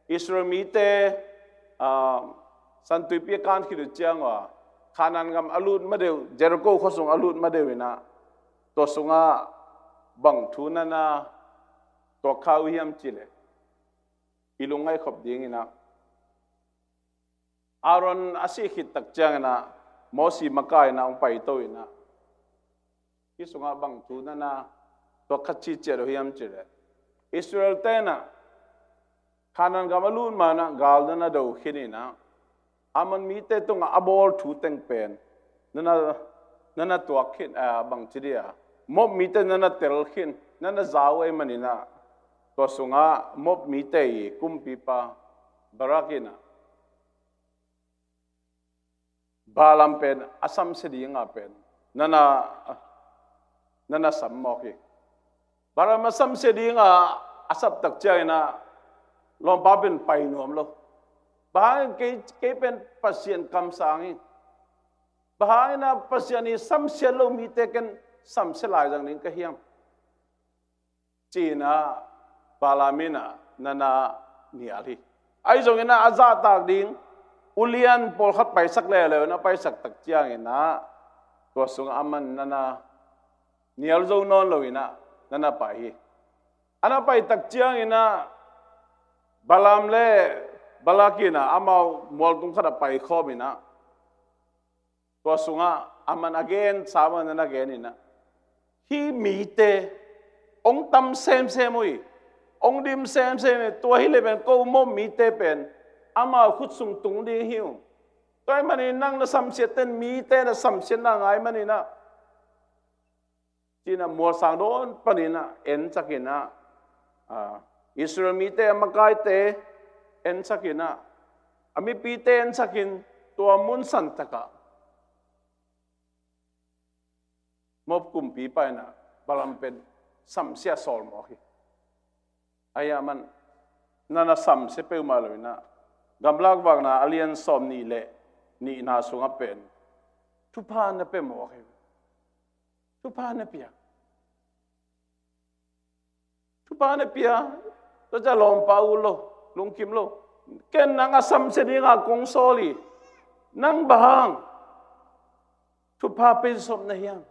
Israel mite, ah, San Tuipi a kan khit uh ciang uh a, Kanaan gam a lut ma deuh, Jericho khua sung a lut ma deuh in ah, tua sungah bang thu na na tuak kha uh hiam cih leh, i lungngaih khop ding in ah, Aaron a sih khit tak ciang in ah, Mosi makai in ah hong paito in ah, hih sungah bang thu na na tuak kha ciciat uh hiam cih leh, Israel te in ah Kanaan gam a lut ma in ah gal na na do khin in ah, Ammon mite tungah a bawl thu teng pen na na, na na tuak khin, ah, bang ci dia, Moab mite na na tel khin, na na za uh ahih manin ah, tua sungah Moab mite i kumpipa Barak in ah Balaam pen a samsia dingah pen na na, na na sam mawk hi. Balaam a samsia dingah a sap tak ciang in ah, lawmpa pen pai nuam lo. Bang hangin kei, kei pen Pasian kamsang hi. Bang hangin ah Pasian i samsia lo mite ken samsia lai zang ding ka hiam, ci in ah Balaam in ah na na nial hi. Ahi zongin ah a zahtak ding ulian pawlkhat paisak leuleu in ah, paisak tak ciang in ah, tua sungah aman na na nial zo nawn lo in ah na na pai hi. A na pai tak ciang in ah Balaam le Balak in ah amau mualtung khat ah paikhawm in ah, tua sungah aman a gen sa mah na na gen in ah, hih mite hong tam semsem uh hi, hong dim semsem hi. Tua hi leh pen ko Moab mite pen amau khut sung tung ding hi uh. Tua ahih manin nang na samsiat ten mite na samsiatna ngai manin ah, ci in ah mualsang dawn panin ah en sak in ah, ah, Israel mite a makaite en sak in ah, a mipite en sak in, tua mun san tak ah Moab kumpipa in ah Balaam pen samsia sawl mawk hi. Ahi zongin aman na na samsia peuhmah lo in ah, Gamlak Vakna a lian sawmnih le nihna sungah pen thupha na pia mawk hi. Thupha na pia. Thupha na pia. Tua ciang lawmpa ut lo, lungkim lo. Ken nang a samsia dingah kong sawl hi. Nang bang hang thupha pia sawm na hiam?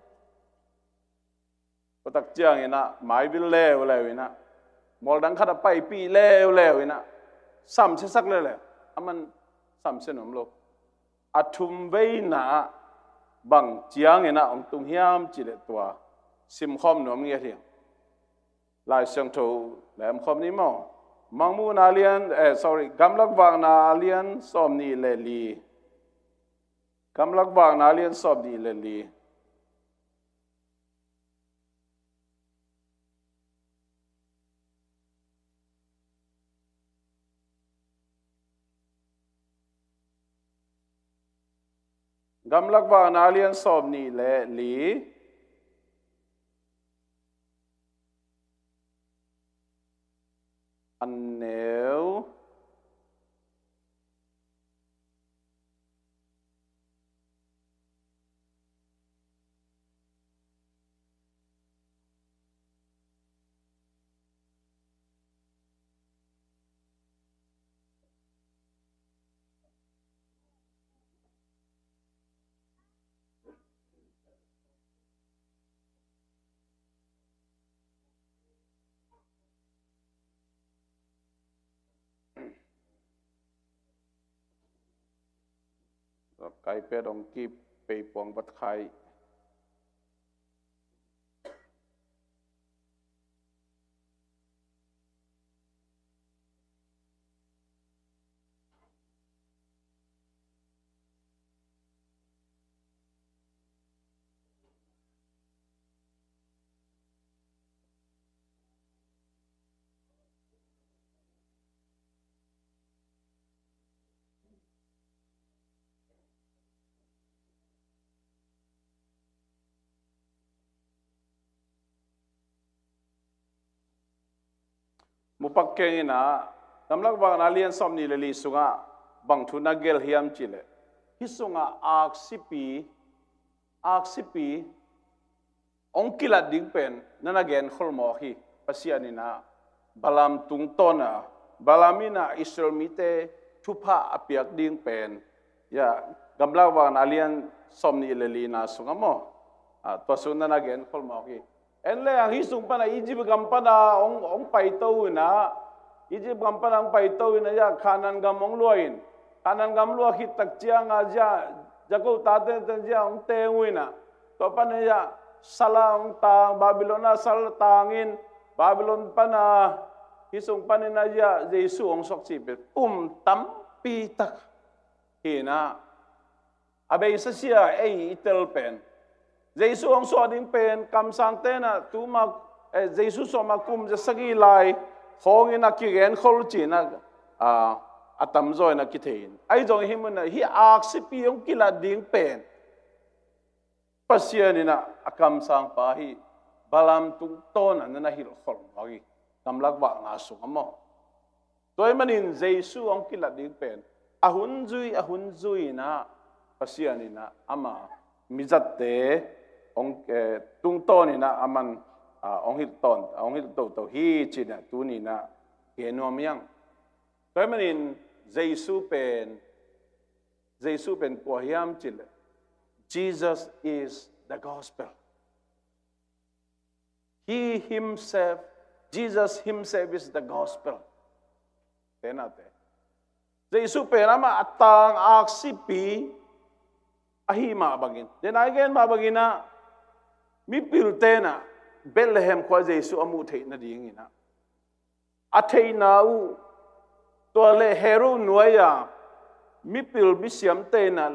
Tua tak ciang in ah maivil leuleu in ah, mual dang khat ah paipih leuleu in ah, samsiasak leuleu. Aman samsia nuam lo. A thumveina ah bang ciang in ah hong tung hiam cih leh tua simkhawm nuam ngiat hi. Lai Siangtho lemkhawm ni maw. Mangmuhna lian, eh, sorry, Gamlak Vakna lian sawmnih le li. Gamlak Vakna lian sawmnih le li. Gamlak Vakna lian sawmnih le li. A neu Ka iPad hong kipei puang vat khai. Mupak keng in ah, Gamlak Vakna lian sawmnih le li sungah bang thu na gelh hiam cih leh, hih sungah aksipi, aksipi hong kilat ding pen na na genkhol mawk hi. Pasian in ah Balaam tungtawn a, Balaam in ah Israel mite thupha a piak ding pen, ya, Gamlak Vakna lian sawmnih le lina sungah maw, ah, tua sung na na genkhol mawk hi. En le hang, hih sung pan a Egypt gam pan a hong, hong paito in ah, Egypt gam pan a hong paito in ah, ya, Canaan gam hong lua in, Canaan gam lua khit tak ciang a, ya, Jacob tate ten, ya, hong teng uh in ah, tua pan a, ya, sal a hong tang, Babylon a sal tang in, Babylon pan a, hih sung pan in ah, ya, Jesu hong suak cih pen kum tampi tak hi in ah, a beisa sia ei i tel pen, Jesu hong suah ding pen kamsangte in ah tuma, eh, Jesu suah ma kum za sagih lai khawng in ah kigenkhol ci in ah, ah, a tamzaw in ah kithei in. Ahi zong hih mun ah hih aksipi hong kilat ding pen Pasian in ah a kamsangpa hih Balaam tungtawn a na na hilhkhol mawk hi. Gamlak Vakna sungah maw. Tua ahih manin Jesu hong kilat ding pen a hun zui, a hun zui in ah Pasian in ah ama mizatte hong, eh, tungtawn in ah aman, ah, hong hilh tawn, hong hilh toto hi ci in ah tuni in ah gen nuam hi hang. Tua ahih manin Jesu pen, Jesu pen kua hiam cih leh, Jesus is the gospel. He himself, Jesus himself is the gospel. Te nate, Jesu pen amah a tang aksipi ahih mah bangin, den a i gen mah bangin ah, mipilte in ah Bethlehem khua Jesu a muh theih nading in ah, a theihna uh, tua leh Herod nuai a mipil misiamte in ah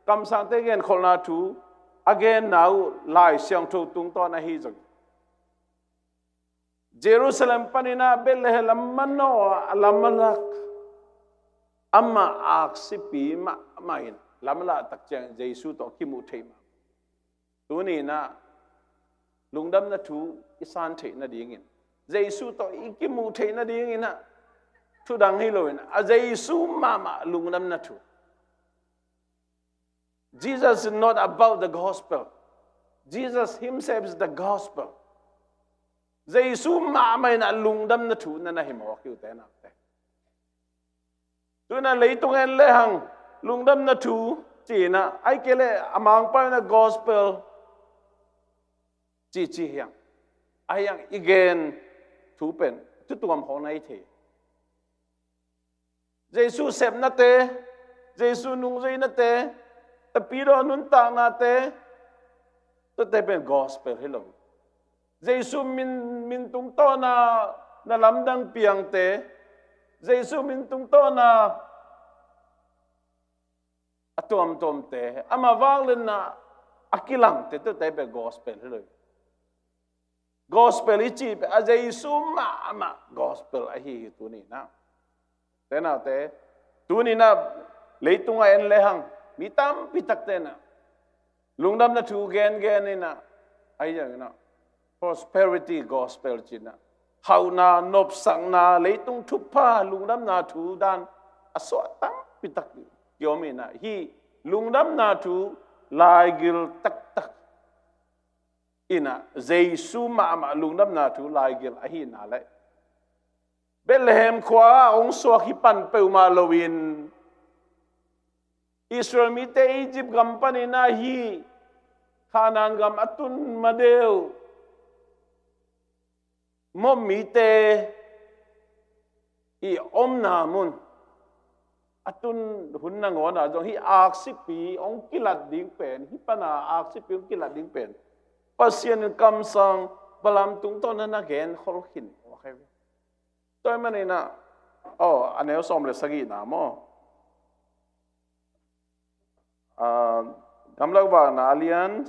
kamsangte genkholhna thu a genna uh Lai Siangtho tungtawn ahi zongin, Jerusalem panin ah Bethlehem lam manawh a lam a lak, amah aksipi mahmah in lam a lak tak ciang Jesu tawh kimuh theih mah. Tuni in ah lungdamna thu i san theih nadingin, Jesu tawh i kimuh theih nadingin ah, thudang hi loin a Jesu mahmah lungdamna thu. Jesus is not about the gospel. Jesus himself is the gospel. Jesu mahmah in ah lungdamna thu na na hi mawk hi uh te nakte. Tu in ah leitung en le hang lungdamna thu ci in ah, ahih kei leh a Mangpau in ah gospel ci ci hi hang. Ahi hang i gen thu pen tutuam khawng na hi thei. Jesu sepnate, Jesu nungzuinate, Tapidaw nuntaknate, tuate pen gospel hi lo. Jesu min, min tungtawn a na lamdang piangte, Jesu min tungtawn a a tuamtuamte, ama vangliatna a kilangte, tuate pen gospel hi lo. Gospel i cih pen a Jesu mahmah gospel ahi hi tuni in ah. Te nakte, tuni in ah leitung ah en le hang mi tampi takte in ah lungdamna thu gengen in ah, ahi zongin ah prosperity gospel ci in ah, hauhna, nopsakna, leitung thupha, lungdamna thu dan a suah tampi tak kiom in ah, hih lungdamna thu laigil taktak in ah, Jesu mahmah lungdamna thu laigil ahihna leh, Bethlehem khua ah hong suak hi pan peuhmah loin, Israel mite Egypt gam panin ah hih Canaan gam a tun ma deuh, mawh mite i omna mun a tun hun nangawn ah zong hih aksipi hong kilat ding pen, hih pan a aksipi hong kilat ding pen Pasian in kamsang Balaam tungtawn a na genkhol khin. Tua ahih manin ah, aw, a neu sawm le sagihna maw? Ah, Gamlak Vakna a lian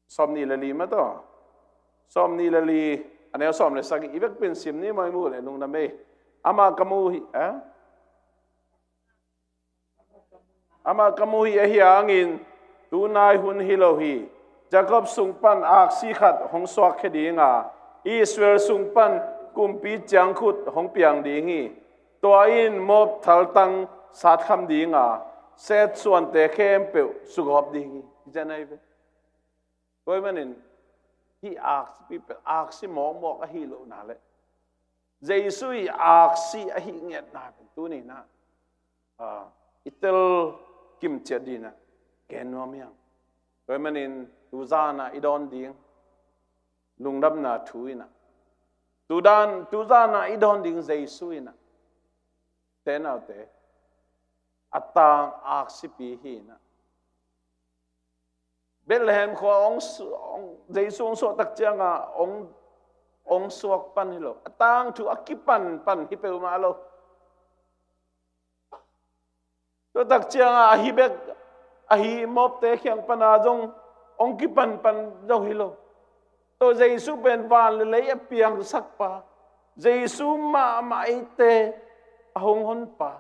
sawmnih le li mah tawh. Sawmnih le li, a neu sawm le sagih, i vekpi in sim ni maw, i muh leh lungdam ei. Amah ka mu hi, eh? Amah ka mu hi, ahi hangin tu nai hun hi lo hi. Jacob sung pan aksi khat hong suakkhia ding a, Israel sung pan kumpi ciangkhut hong piang ding hi. Tua in Moab thaltang satkham ding a, Seth suante khempeuh sugawp ding hi. Hi ciang ahi ve. Tua ahih manin hih aksi pen aksi mawkmawk ahi lohna le Jesu ii aksi ahi ngiatna pen tuni-in ah, ah, i tel kimciat dingin ah gen nuam hi hang. Tua ahih manin tu zan ah i dawn ding lungdamna thu in ah, tu dan, tu zan ah i dawn ding Jesu in ah, te naute, a tang aksipi hi in ah, Bethlehem khua hong su-, hong, Jesu hong suah tak ciangin hong, hong suak pan hi lo. A tangthu a kipan pan hi peuhmah lo. Tua tak ciangin ahi bek, ahi Moabte kiang panin zong hong kipan pan zo hi lo. Tua Jesu pen van le lei a piangsak pa, Jesu mahmah eite a hong honpa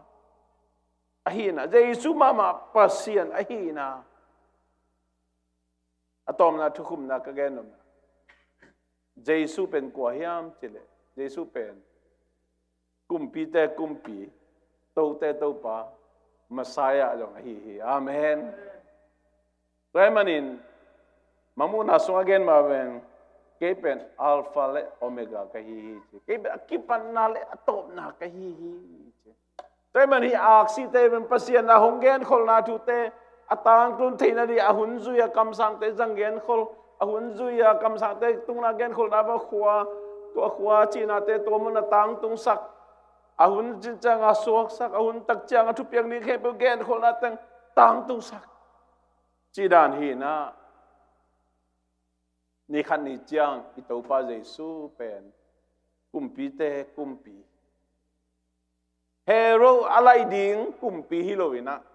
ahi in ah, Jesu mahmah Pasian ahi in ah, a tawpna thukhupna ka gen nop, Jesu pen kua hiam cih leh, Jesu pen kumpite kumpi, tote topa, Messiah zong ahi hi. Amen. Tua ahih manin, Mangmuhna sungah gen mah bangin, kei pen Alpha le Omega ka hi hi, ci. Kei pen a kipanna le a tawpna ka hi hi, ci. Tua ahih manin hih aksite pen Pasian a hong genkholhna thute a tangtun theihna dingin a hun zui a kamsangte zang genkhol, a hun zui a kamsangte tungah genkholhna va khua, tua khua cihnate tua mun a tangtungsak, a hun cin ciangin suaksak, a hun tak ciangin thupiak ni khempeuh genkholhna teng tangtungsak, cih dan hi in ah, ni khat ni ciang i Topa Jesu pen kumpite kumpi, Herod a laih ding kumpi hi lo in ah,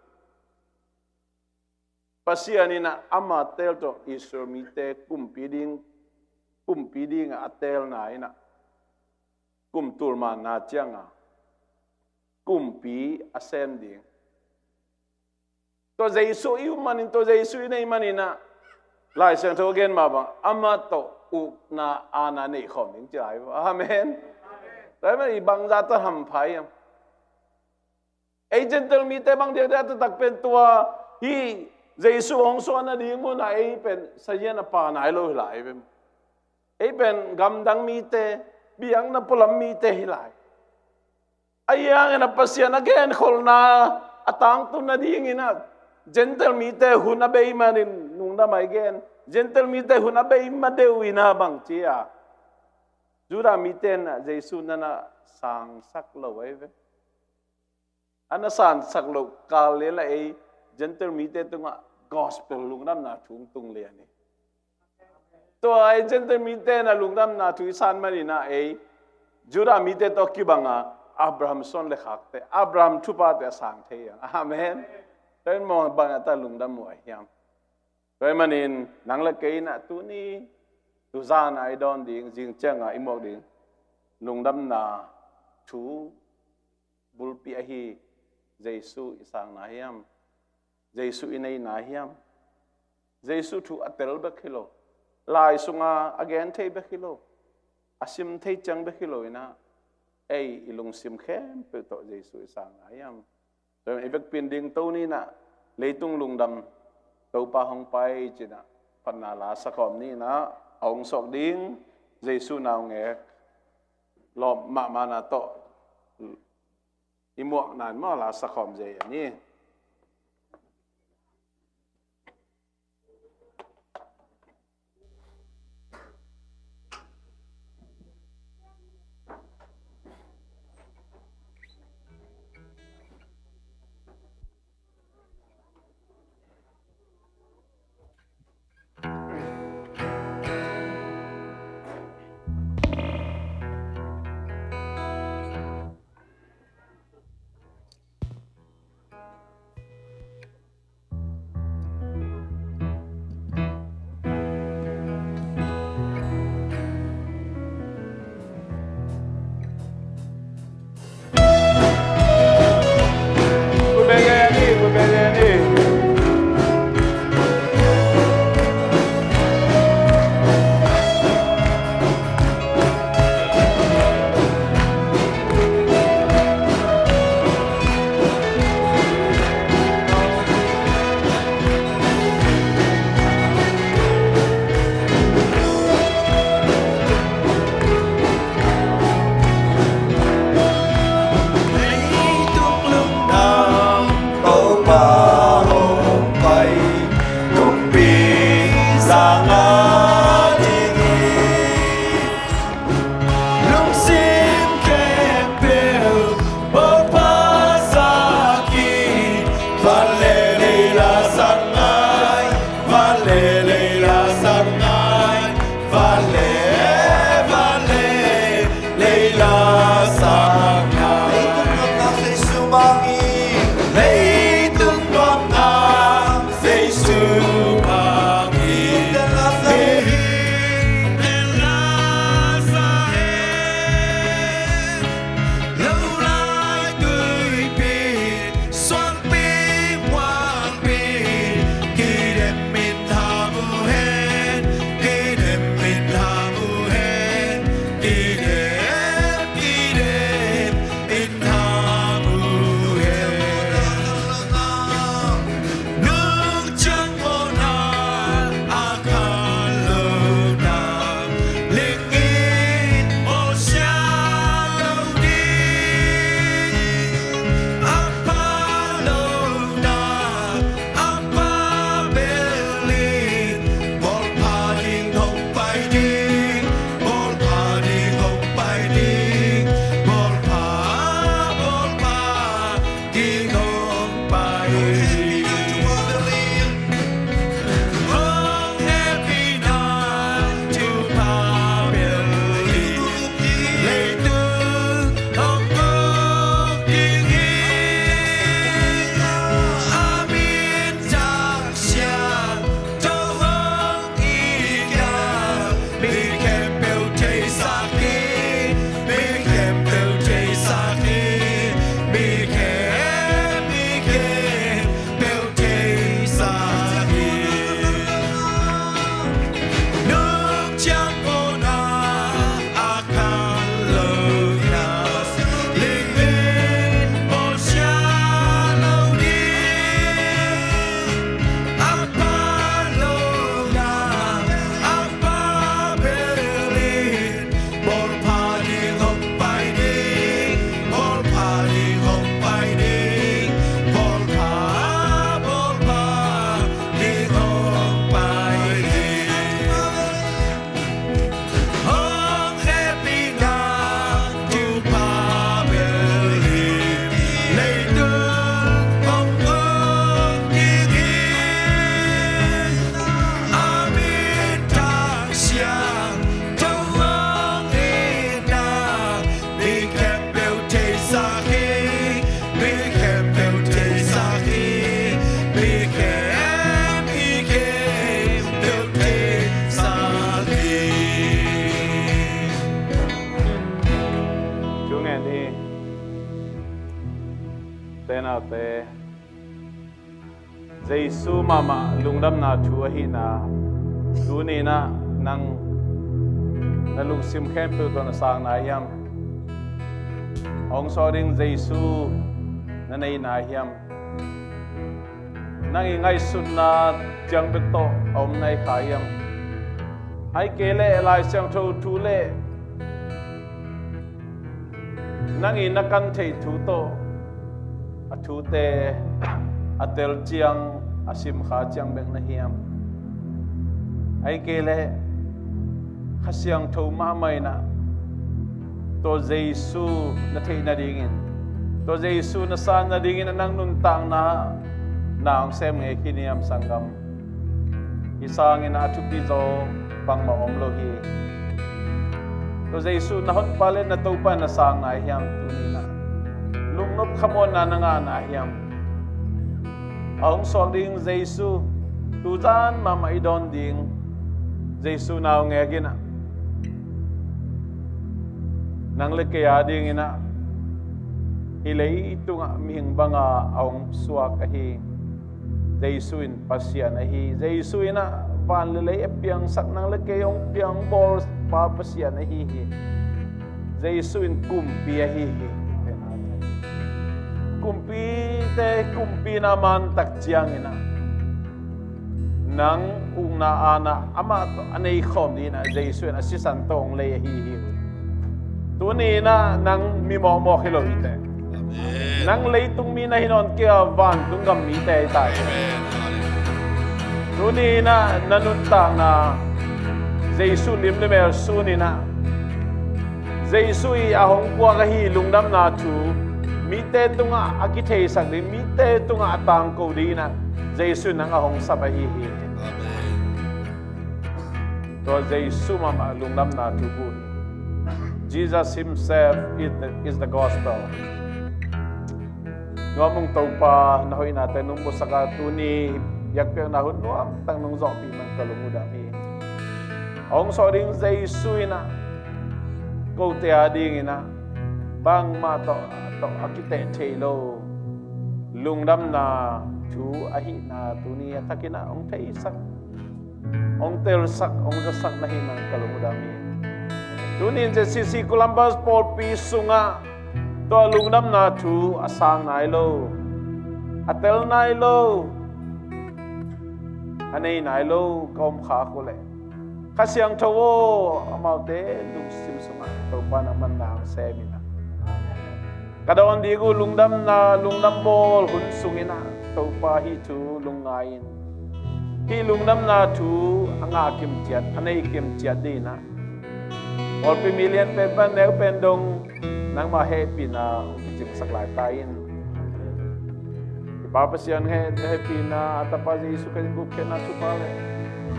Pasian in ah ama teel tawh Israel mite kumpi ding, kumpi dingin a teelna in ah, kum tul manna ciangin kumpi a sem ding. Tua Jesu i um manin, tua Jesu i neih manin ah, Lai Siangtho a gen mah bangin amah tawh ukna aana neih khawm ding ci lai uh. Amen. Tua ahih manin bangzah tawh hampha hiam? Ei Gentile mite bang diakdiak taktak pen tua hih Jesu hong suah nading munah ei pen sazian a pha nai lo hi lai ve. Ei pen gamdang mite, biakna pualam mite hi lai. Ahi hangin ah Pasian a genkholhna a tangtun nadingin ah Gentile mite hun a bei manin, lungdam a i gen, Gentile mite hun a bei ma deuh in ah bang ci a, Judah mite in ah Jesu na na sangsak lo ahi ve. A na sangsak loh kal leh lah ei Gentile mite tungah gospel lungdamna thu hong tung lian hi. Tua ei Gentile mite in ah lungdamna thu i san manin ah ei Judah mite tawh kibangin Abraham suan le khakte, Abraham thuphate a sang thei hi hang. Amen. Tua ahih manin bang a ta lungdam uh a hiam? Tua ahih manin nang le kei in ah tuni, tu zan a i dawn ding, zing ciangin i muak ding lungdamna thu bulpi ahi Jesu i sangna hiam? Jesu i neihna hiam? Jesu thu a tel bek hi lo, lai sungah a gen thei bek hi lo, a sim thei ciang bek hi lo in ah, ei i lungsim khempeuh tawh Jesu i sangna hiam? Tua i vekpi in dingto ni in ah, leitung lungdam Topa hong pai ci in ah, phatna la sakhawm ni in ah, a hong suak ding Jesu naungek lawp mahmahna tawh i muakna in maw la sakhawm zia ni. Sang ngai, vale leila sang ngai, vale, vale leila sang ngai. Leitung nuamna Jesu bang hi. Leitung nuamna Jesu bang hi. Lo lai tuipi, suangpi, puangpi, kidem in hamu hen, kidem in hamu hen, kidem, kidem in hamu hen. Nung ciang mawhna a khan lo na, ling in mawhsia lo ding. A pha lo na, a pha bel in, bawl pha ding hong pai ding, bawl pha ding hong pai ding, bawl pha, bawl pha. King hong pai hi. Hong hehpihna thupha bel hi. Leitung hong kuk ding hi. A min thang siangtho hong it hi. Mi khempeuh theisak hi, mi khempeuh theisak hi, mi khem, mi khempeuh theisak hi. Nung ciang mawhna a khan lo na, ling in mawhsia lo ding. A pha lo na, a pha bel in, bawl pha ding hong pai ding, bawl pha ding hong pai ding, bawl pha, bawl pha ding hong pai ding. Hong hehpihna thupha bel hi. Leitung hong kuk ding hi. A min thang siangtho hong it hi. Mi khempeuh theisak hi, mi khempeuh theisak hi, mi khem, mi khempeuh theisak hi. Thu ngen hi. Tenaute, Jesu mahmah lungdamna thu ahihna, tuni-in ah nang na lungsim khempeuh tawh na sang nai hiam? Hong sawt ding Jesu na nei nai hiam? Nang i ngaihsutna ciang bek tawh a om nai kha hiam? Ahih kei leh Lai Siangtho thu le nang i na kan theih thu tawh a thute a tel ciang a simkha ciang bek na hiam? Ahih kei leh Kha Siangtho mahmah in ah tua Jesu na theih nadingin, tua Jesu na san nadingin a nang nuntakna na hong sem ngei khin hiam, sanggam? Hih sangin a thupi zaw bangmah om lo hi. Tua Jesu na Honpa le na Topa na sang nai hiam tuni-in ah? Lungnop khamuanna na ngah nai hiam? A hong sawt ding Jesu, tuzan mahmah i dawn ding Jesu na hong ngek in ah, nang le kei a dingin ah hih leitungah mihing banga a hong suak ahi Jesu in Pasian ahi. Jesu in ah van le lei a piangsak, nang le kei hong piangbawl pa Pasian ahi hi. Jesu in kumpi ahi hi. Kumpite kumpina man tak ciangin ah nang ukna aana amah tawh a nei khawm dingin ah Jesu in a sisan tawh hong lei ahi hi. Tuni-in ah nang mi mawkmawk hi lo hi teh. Amen. Nang leitung mi na hi nawn kei a, vantung gam mite hi ta hi. Amen. Tuni-in ah na nuntakna Jesu lim le mel sun in ah, Jesu i a hong puak ahi lungdamna thu Mite tungah a kitheisak ding, mite tungah a tangko ding in ah Jesu in nang a hong sap ahi hi. Tua Jesu mahmah lungdamna thu bu hi. Jesus himself is the, is the gospel. Nuam ung Topa, na hoihnate nong musak a, tuni biakpiakna hun nuamtak nong zawhpih man ka lung uh dam hi. A hong sawh ding Jesu in ah kote a ding in ah bangmah tawh, tawh a kiteh thei lo lungdamna thu ahihna tuni a thak in ah hong theisak, hong telsak, hong zasak na hih man ka lung uh dam hi. Tuni in ZCC Columbus pawlpi sungah tua lungdamna thu a sang nai lo, a tel nai lo, a nei nai lo ka om khak uh leh, Kha Siangtho aw, amaute lungsim sungah Topa nangman na hong sem in ah, ka dawn ding uh lungdamna, lungdam bawl hun sung in ah Topa hih thu lungngai in, hih lungdamna thu a ngah kim ciat, a nei kim ciat ding in ah, pawlpi mi lian pen pan neu pen dong nangmah hehpihna hong kicingsak lai ta in. I Pa Pasian he-, hehpihna, a Tapa Jesu Khrih gupkhiatna thupha le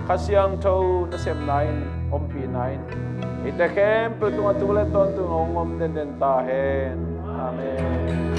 Kha Siangtho nasepna in, ompihna in eite khempeuh tungah tu le tawntung hong om denden ta hen. Amen.